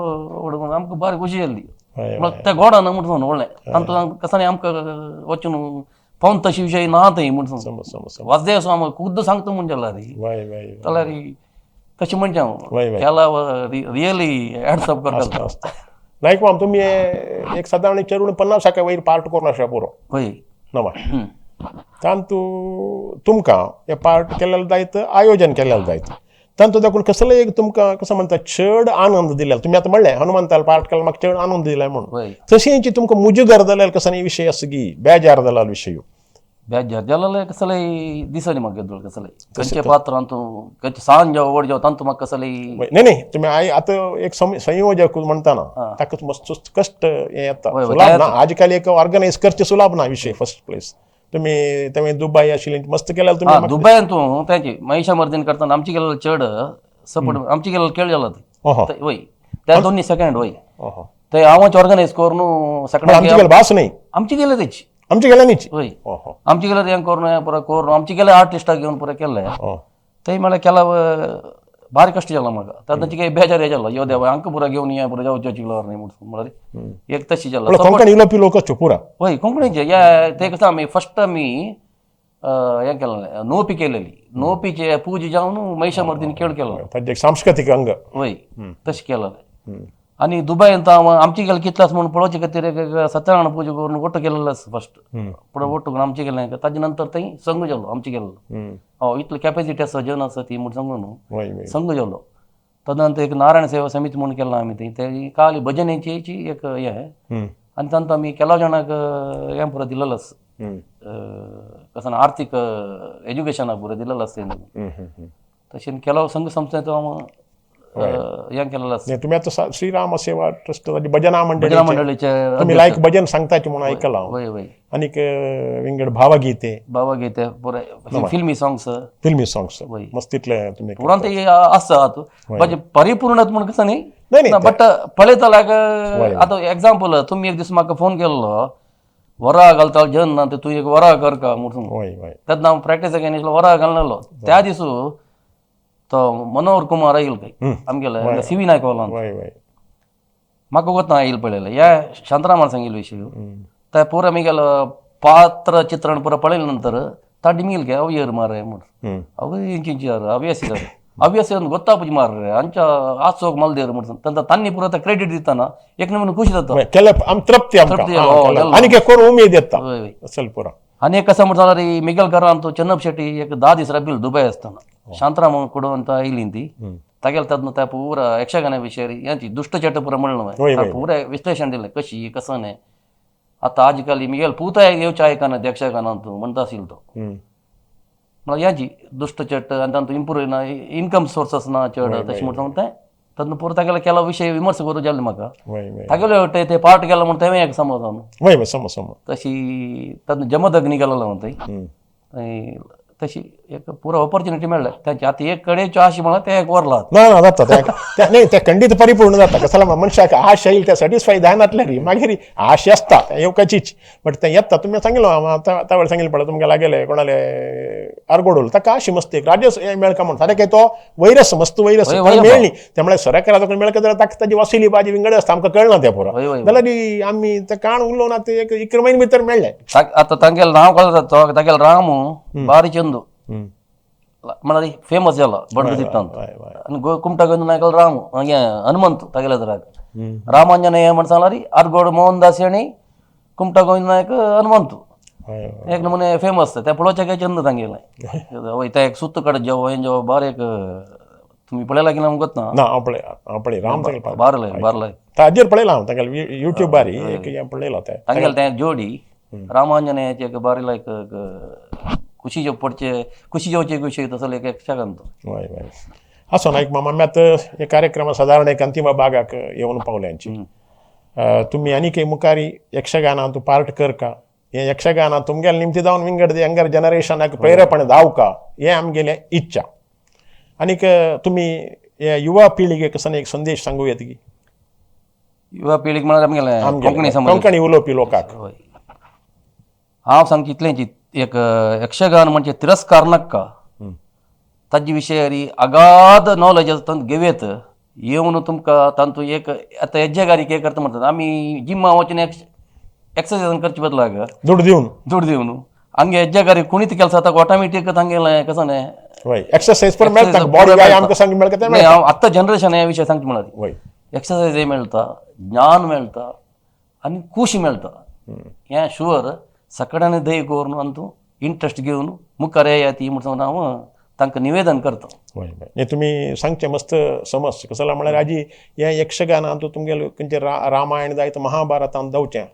Speaker 2: आमकां ಬಾರಿ ಖುಷಿ जाली ते गोडान म्हणून व्हडलें तांतूं कसानी आमकां वचून पावन तशी विशय ना थंय म्हणून वासदेव स्वामी खुद्द सांगता म्हूण जाल्यार जाल्यार तशें म्हणचें हांव केला रियली हॅट्स ऑफ करता.
Speaker 1: नायक माम तुमी एक सादारण चेडून 50 साका वयर पार्ट करून आसा पुरो
Speaker 2: हय
Speaker 1: नवा तांतू तुमकां हे पार्ट केलेले जायत आयोजन केलेलें जायत तांतू दाखोवन कसलें एक तुमकां कसो म्हणटा चड आनंद दिलेलो. तुमी आतां म्हणलें हनुमंताल पार्ट केलो म्हाका चड आनंद दिला म्हणून, तशेंच तुमकां मुजगर जाल्यार कसो विशय आसा की बेजार जालो विशय
Speaker 2: बेजार जालें कसलें दिसनी म्हाका कसलें खंयचे पात्र तांतू खंयचे सान जावं व्हड जावं तांतू म्हाका कसलें
Speaker 1: न्ही न्ही तुमी आतां एक संयोजक म्हणटा ना ताका मस्त कश्ट हें येता सुलाभ ना. आज काल एक ऑर्गनायज करचें सुलाभ ना विशय फर्स्ट प्लेस. तुमी तुमी दुबय आशिल्ली मस्त केल्यार तुमी
Speaker 2: दुबयान तूं तेंची महिषा मर्दीन करतना आमची गेलेलो चड सपोर्ट आमची गेलेलो खेळ जाला ते वय त्या दोन्ही सेकंड वय ते हांवच ऑर्गनायज करून
Speaker 1: सेकंड भास न्ही
Speaker 2: आमची गेले तेची
Speaker 1: आमची गेले न्ही
Speaker 2: वय आमची गेले हें करून पुरो करून आमची गेले आर्टिस्टाक घेवन पुरो केल्ले ते म्हळ्यार केला भारी कश्ट जाला म्हाका तांची काही बेजार जालो यो देवा हांकां पुरो घेवन ये पुरो जावचें चिकलावर न्ही म्हळ्यार एक तशी जाला.
Speaker 1: कोंकणी उलोवपी लोक पुरा
Speaker 2: वय कोंकणीचे या ते कसं आमी फर्स्ट आमी हें केलेलें, नोपी केलेली. नोपीचे पूजा जावन महिषामर्दिनी खेळ केलो.
Speaker 1: ताजें एक सांस्कृतीक अंग.
Speaker 2: वय, तशें केलेलें. आनी दुबयंत हांव आमची गेले कितलास म्हणून पळोवचे खातीर एक एक सत्यनारायण पूजा करून ಒಟ್ಟು केलेलो आसा फस्ट. पुढे ಒಟ್ಟು करून आमचे गेलें. ताजे नंतर थंय संघ जालो आमचे गेल्लो. हय, इतलो कॅपॅसिटी आसा, जन आसा ती म्हूण सांगून
Speaker 1: वय वय
Speaker 2: संघ जालो. तदनंतर एक नारायण सेवा समिती म्हणून केला आमी थंय. ते काली भजनेची एक हें. आनी तांतूत आमी केला जाणांक हें पुरो दिलेलो आसा, कसं आर्थीक एज्युकेशनाक पुरो दिलेलो आसा.
Speaker 1: हम्म, हम्म, हम्म.
Speaker 2: तशें केला संघ संस्थेचो हांव हें केलेलो आसा.
Speaker 1: नाही, तुम्ही आता श्रीराम सेवा ट्रस्ट ताजी भजना मंडळी,
Speaker 2: भजना मंडळीचे.
Speaker 1: तुम्ही लायक भजन सांगताचे म्हणून ऐकला हांव.
Speaker 2: वय वय
Speaker 1: आनीक विंगड भावगीते.
Speaker 2: भावगीते पुरे, फिल्मी सॉंग्स.
Speaker 1: फिल्मी सॉंग्स.
Speaker 2: वय.
Speaker 1: मस्त इतले तुम्ही.
Speaker 2: उपरांत ते आसतात म्हणजे परिपूर्ण म्हणून कसं न्ही.
Speaker 1: नाही नाही
Speaker 2: बट पळयतल्याक आतां एग्जाम्पल, तुमी एक दीस म्हाका फोन केल्लो, वरा घालता जन ना ते तूं एक वरा कर का म्हणून.
Speaker 1: वय वय
Speaker 2: तेन्ना हांव प्रॅक्टिसाक येयनासलो, वरा घालनासलो. त्या दिसू तो मनोहर कुमार आयल खंय आमगेले सी व्ही नायक वालो.
Speaker 1: वय वय
Speaker 2: म्हाका गोत ना आयल पळयलें ह्या शांतरामान सांगिल्लो विशय. ते पुरा मिगेलो पात्र चित्रण पुरा पळयले नंतर तांणी मिगेल गे अव येर मारे म्हण. ಅವು ಇಂಚಿಂಚಿ ಹವ್ಯಾಸಿದಾರೆ, ಹವ್ಯಾಸ ಒಂದು ಗೊತ್ತಾಪುಜಿ ಮಾರ್ರೆ, ಅಂಚ ಆಸೋಗ್ ಮಲ್ದೇರು म्हणून ತಂತ ತನ್ನಿ ಪೂರ ಕ್ರೆಡಿಟ್ ದಿತ್ತಾನ एक नमूने खुशी जाता.
Speaker 1: वय, केले आम तृप्ती आमकां.
Speaker 2: तृप्ती,
Speaker 1: हा,
Speaker 2: हो,
Speaker 1: केले.
Speaker 2: केले.
Speaker 1: आनीक एक करून उमेद येता.
Speaker 2: वय वय
Speaker 1: असल पुरा.
Speaker 2: आनी एक कसा म्हणटालो रे, मिगेल घरान तो चन्नप शेट्टी एक 10 दीस राबिल दुबय आसतना शांतराम कुडो ಅಂತ आयली ती तागेले तातूंत त्या पुरा यक्षगाना विशय यांची दुष्टचट पुरा म्हणलं.
Speaker 1: वय, वय.
Speaker 2: पुरा विश्लेषण दिलें कशी कसं नाही. आता आजकाल मिगेल पूत येवच्या आयकना यक्षगानांत म्हणटा आशिल्लो तो. म्हळ्यार यांची दुष्टचट आनी तांतूं इम्प्रूव ना, इन्कम सोर्सस ना चड तशें म्हणटा तें तातूंत पुरो तागेले केला विशय विमर्श करूं जालें म्हाका.
Speaker 1: वय वय
Speaker 2: तागेले वटे ते पार्ट केला म्हण तेवें एक समज.
Speaker 1: वय वय, समज समज.
Speaker 2: तशी तातूंत जमदग्नी गेलेलो थंय. तशी एक पुरो ऑपॉर्च्युनिटी मेळ्ळ्या तांची. आतां एक कडेच्यो आशी म्हळ्यार ते एक वरला.
Speaker 1: ना ना, जाता नाही, ते खंडीत परिपूर्ण जाता. कसं मनशाक आश येईल त्या सॅटिस्फाय जायनातले री, मागीर आश आसता तें येवकाचीच, बट तें येता. तुमी सांगिल्लो त्या वेळार सांगिल्लें पळय, तुमगे लागेले कोणाले आरगोडोल ताका आशी मस्त एक राजेश हें मेळका म्हण सारकें तो वैरस मस्त वैरस
Speaker 2: वय,
Speaker 1: ताका
Speaker 2: वय,
Speaker 1: मेळ्ळी. ते म्हळ्यार सरकाराक मेळका जाल्यार ताका ताजी वसिली बाजी विंगड आसता, आमकां कळना तें पुरो.
Speaker 2: वय वय
Speaker 1: जाल्यार आमी ते काण उलोवन आतां एक 11 म्हयने भितर मेळ्ळें.
Speaker 2: आतां तांगेलें नांव कळटा तो तागेलो रामू बारी चंदू म्हळ्यार फेमस जाला बडगुदिट्टांत.
Speaker 1: वय वय
Speaker 2: आनी गो कुमटा गोविंद नायकालो रामू हें हनुमंत तागेले तराक रामांजनेय म्हण सांगला री, आरगोड मोहनदास आनी कुमटा गोविंद नायक हनुमंत.
Speaker 1: वय वय
Speaker 2: एक नमुने फेमस तें पळोवचें काय चंद तांगेलें. वय, तें एक सुत्त काडत जेव हें जेव बार एक तुमी पळयला की ना आमकां गोत ना.
Speaker 1: ना, हांव पळय, हांव पळय राम तागेले.
Speaker 2: बारले बारले.
Speaker 1: ताजेर पळयलां हांव तागेलें युट्यूबार एक हें पळयलां तें.
Speaker 2: तांगेलें तें जोडी रामांजनेयाचें एक बारीला एक खुशी जेव पडचे खुशी जेवचे एक विशय तसो एक यक्षगान तो.
Speaker 1: वय वय, आसो नायक मामा, आमी आतां हे कार्यक्रमा सादारण एक अंतिम भागाक येवन पावल्यांची. तुमी आनीक मुखारी यक्षगानांत पार्ट करका, हे यक्षगानां तुमगेले निमती जावन विंगड यंगर जनरेशनाक प्रेरपण दावका हें आमगेलें इच्छा. आनीक तुमी हे युवा पिळगेक कसो एक संदेश सांगू येत की?
Speaker 2: युवा पिळगी म्हळ्यार आमगेले कोंकणी समाज,
Speaker 1: कोंकणी उलोवपी लोकांक.
Speaker 2: हय, हांव सांगता इतलेंच, एक यक्षगान म्हणजे तिरस्कार नाका ताजे विशयारी अगाध नॉलेज आसा, तांकां घेवयेत येवन तुमकां तांतूं एक. आतां हेज्जे कितें करता म्हणटात आमी जिमा वचून एक्सरसायज करचे बदलाक
Speaker 1: दुड दिवन.
Speaker 2: दुड दिवन हंगे हेज्जेगारी कुणीत ಕೆಲಸ ಆತಾಗ ಆಟೋಮೆಟಿಕ್ तांगेलें कसं न्ही.
Speaker 1: वय, एक्सरसायज पण मेळटा, बॉडी व्यायाम कसं मेळटा तें.
Speaker 2: नाही, हांव आत्तां जनरेशन हे विशय सांगता म्हळ्यार एक्सरसायज मेळटा, ज्ञान मेळटा आनी खुशी मेळटा हें शुअर. सगळ्यांनी दय करून आनी इंट्रस्ट घेवन मुखार येयात ही म्हण हांव तांकां निवेदन करता.
Speaker 1: वय वय, न्ही, तुमी सांगचें मस्त समज. कसो म्हळ्यार आजी हें यक्षगानांत तुमगेलें खंयचें रामायण जायत महाभारतांत जावचें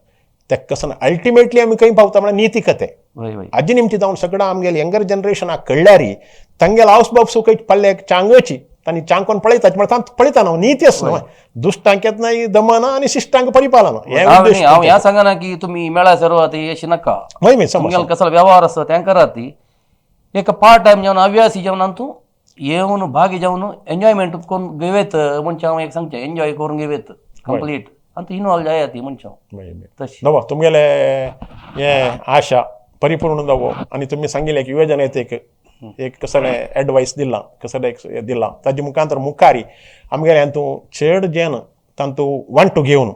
Speaker 1: तें कसं अल्टिमेटली आमी खंय पावता म्हळ्यार निती कथे.
Speaker 2: वय वय
Speaker 1: आजी निमती जावन सगळं आमगेले यंगर जनरेशनाक कळ्ळ्यारी तांगेले हावस बाब सुखय पल्ल्याक चांगची तांणी चांकोन पळयतात म्हळ्यार तांकां पळयता न्हू नीती आसा न्हू, दुश्टांक येतना दमन आनी शिश्टांक परिपालन हें
Speaker 2: हांव
Speaker 1: उद्देश.
Speaker 2: न्ही, हांव ह्या सांगना की तुमी मेळा सर्व ती अशी नाका.
Speaker 1: वय वय, समज.
Speaker 2: तुमगेलो कसलो व्यवहार आसा तें करात. ती एक पार्ट टायम जेवन हव्यासी जेवन तूं येवन भागी जेवन एन्जॉयमेंट करून घेवयत म्हणजे हांव एक सांगचें, एन्जॉय करून घेवयत कंप्लीट आनी तूं इनवॉल्व जायात ती म्हणजे हांव
Speaker 1: वय वय
Speaker 2: तशी.
Speaker 1: नवो तुमगेले हें आशा परिपूर्ण जावो आनी तुमी सांगिल्लें एक युवजनतेक एक कसलें एडवायस दिलां, कसलें एक हें दिलां, ताजे मुखांतर मुखारी आमगेलें हातूं चड जेन तांतू वांटू घेवन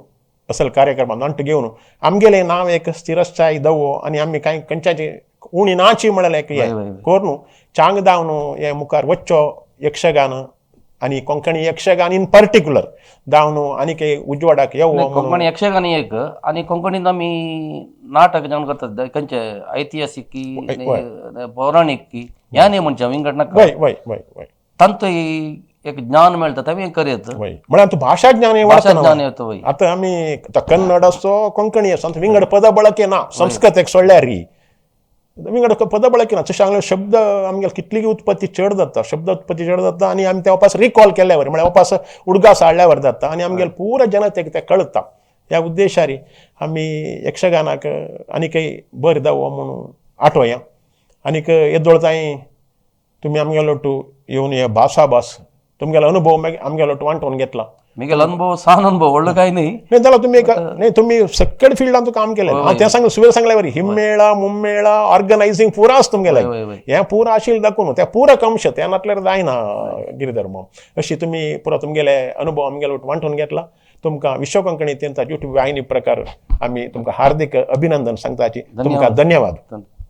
Speaker 1: असल कार्यक्रमान वांटू घेवन आमगेलें नांव एक स्थिरस्थायी दवो आनी आमी कांय खंयच्याचे उणी नाची म्हळ्यार एक
Speaker 2: वय,
Speaker 1: हें
Speaker 2: वय, वय.
Speaker 1: करून चांग दावन हें मुखार वच्चो यक्षगान आनी कोंकणी यक्षगान इन पर्टिक्युलर दावन आनीक उजवाडाक येवो म्हणून.
Speaker 2: कोंकणी यक्षगान एक आनी कोंकणीत आमी नाटक जावन करतात खंयचे ऐतिहासिक की
Speaker 1: वय.
Speaker 2: पौराणीक की ह्या न्ही म्हणचे विंगड नाका
Speaker 1: वय वय वय वय
Speaker 2: तांतूय एक ज्ञान मेळटा तें करयत
Speaker 1: वय म्हळ्यार तूं भाशा ज्ञान हें
Speaker 2: भाशा
Speaker 1: वाडटा
Speaker 2: ज्ञान येता वय.
Speaker 1: आतां आमी आतां कन्नड आसो कोंकणी आसो आतां विंगड पद ಬಳಕೆ ना संस्कृत एक सोडल्यार विंगड पद ಬಳಕೆ ना तशें आमगे शब्द आमगे कितलीय उत्पत्ती चड जाता, शब्द उत्पत्ती चड जाता आनी आमी ते वापस रिकॉल केल्यावर म्हळ्यार वापस उडगास हाडल्यावर जाता आनी आमगेले पुरा जनतेक ते कळटा. ह्या उद्देशारी आमी यक्षगानाक आनीकय बरें जावो म्हणून आठोया. आनीक येदोळ तांय तुमी आमगेलो टू येवन हे भासाभास तुमगेलो अनुभव मागीर आमगेलो टू वांटोवन घेतला.
Speaker 2: मिगेलो अनुभव सान अनुभव व्हडलो काय न्ही.
Speaker 1: नाही जाल्यार तुमी एक नाही तुमी सकड फिल्डान काम केलें. हांव तें सांगलें सुवेर सांगल्या बरी हिम्मेळा मुम्मेळा ऑर्गनायझींग पुरा आसा तुमगेलें.
Speaker 2: वय, वय, वय.
Speaker 1: हें पुरा आशिल्लें दाखोवन तें पुरक अंश तें नासल्यार जायना गिरिधर्म. अशी तुमी पुरा तुमगेले अनुभव आमगेलो वांटून घेतला. तुमकां विश्व कोंकणी तेंचा युट्यूब वाहिनी प्रकार आमी तुमकां हार्दिक अभिनंदन सांगताची. तुमकां धन्यवाद.
Speaker 2: धन्यवाद.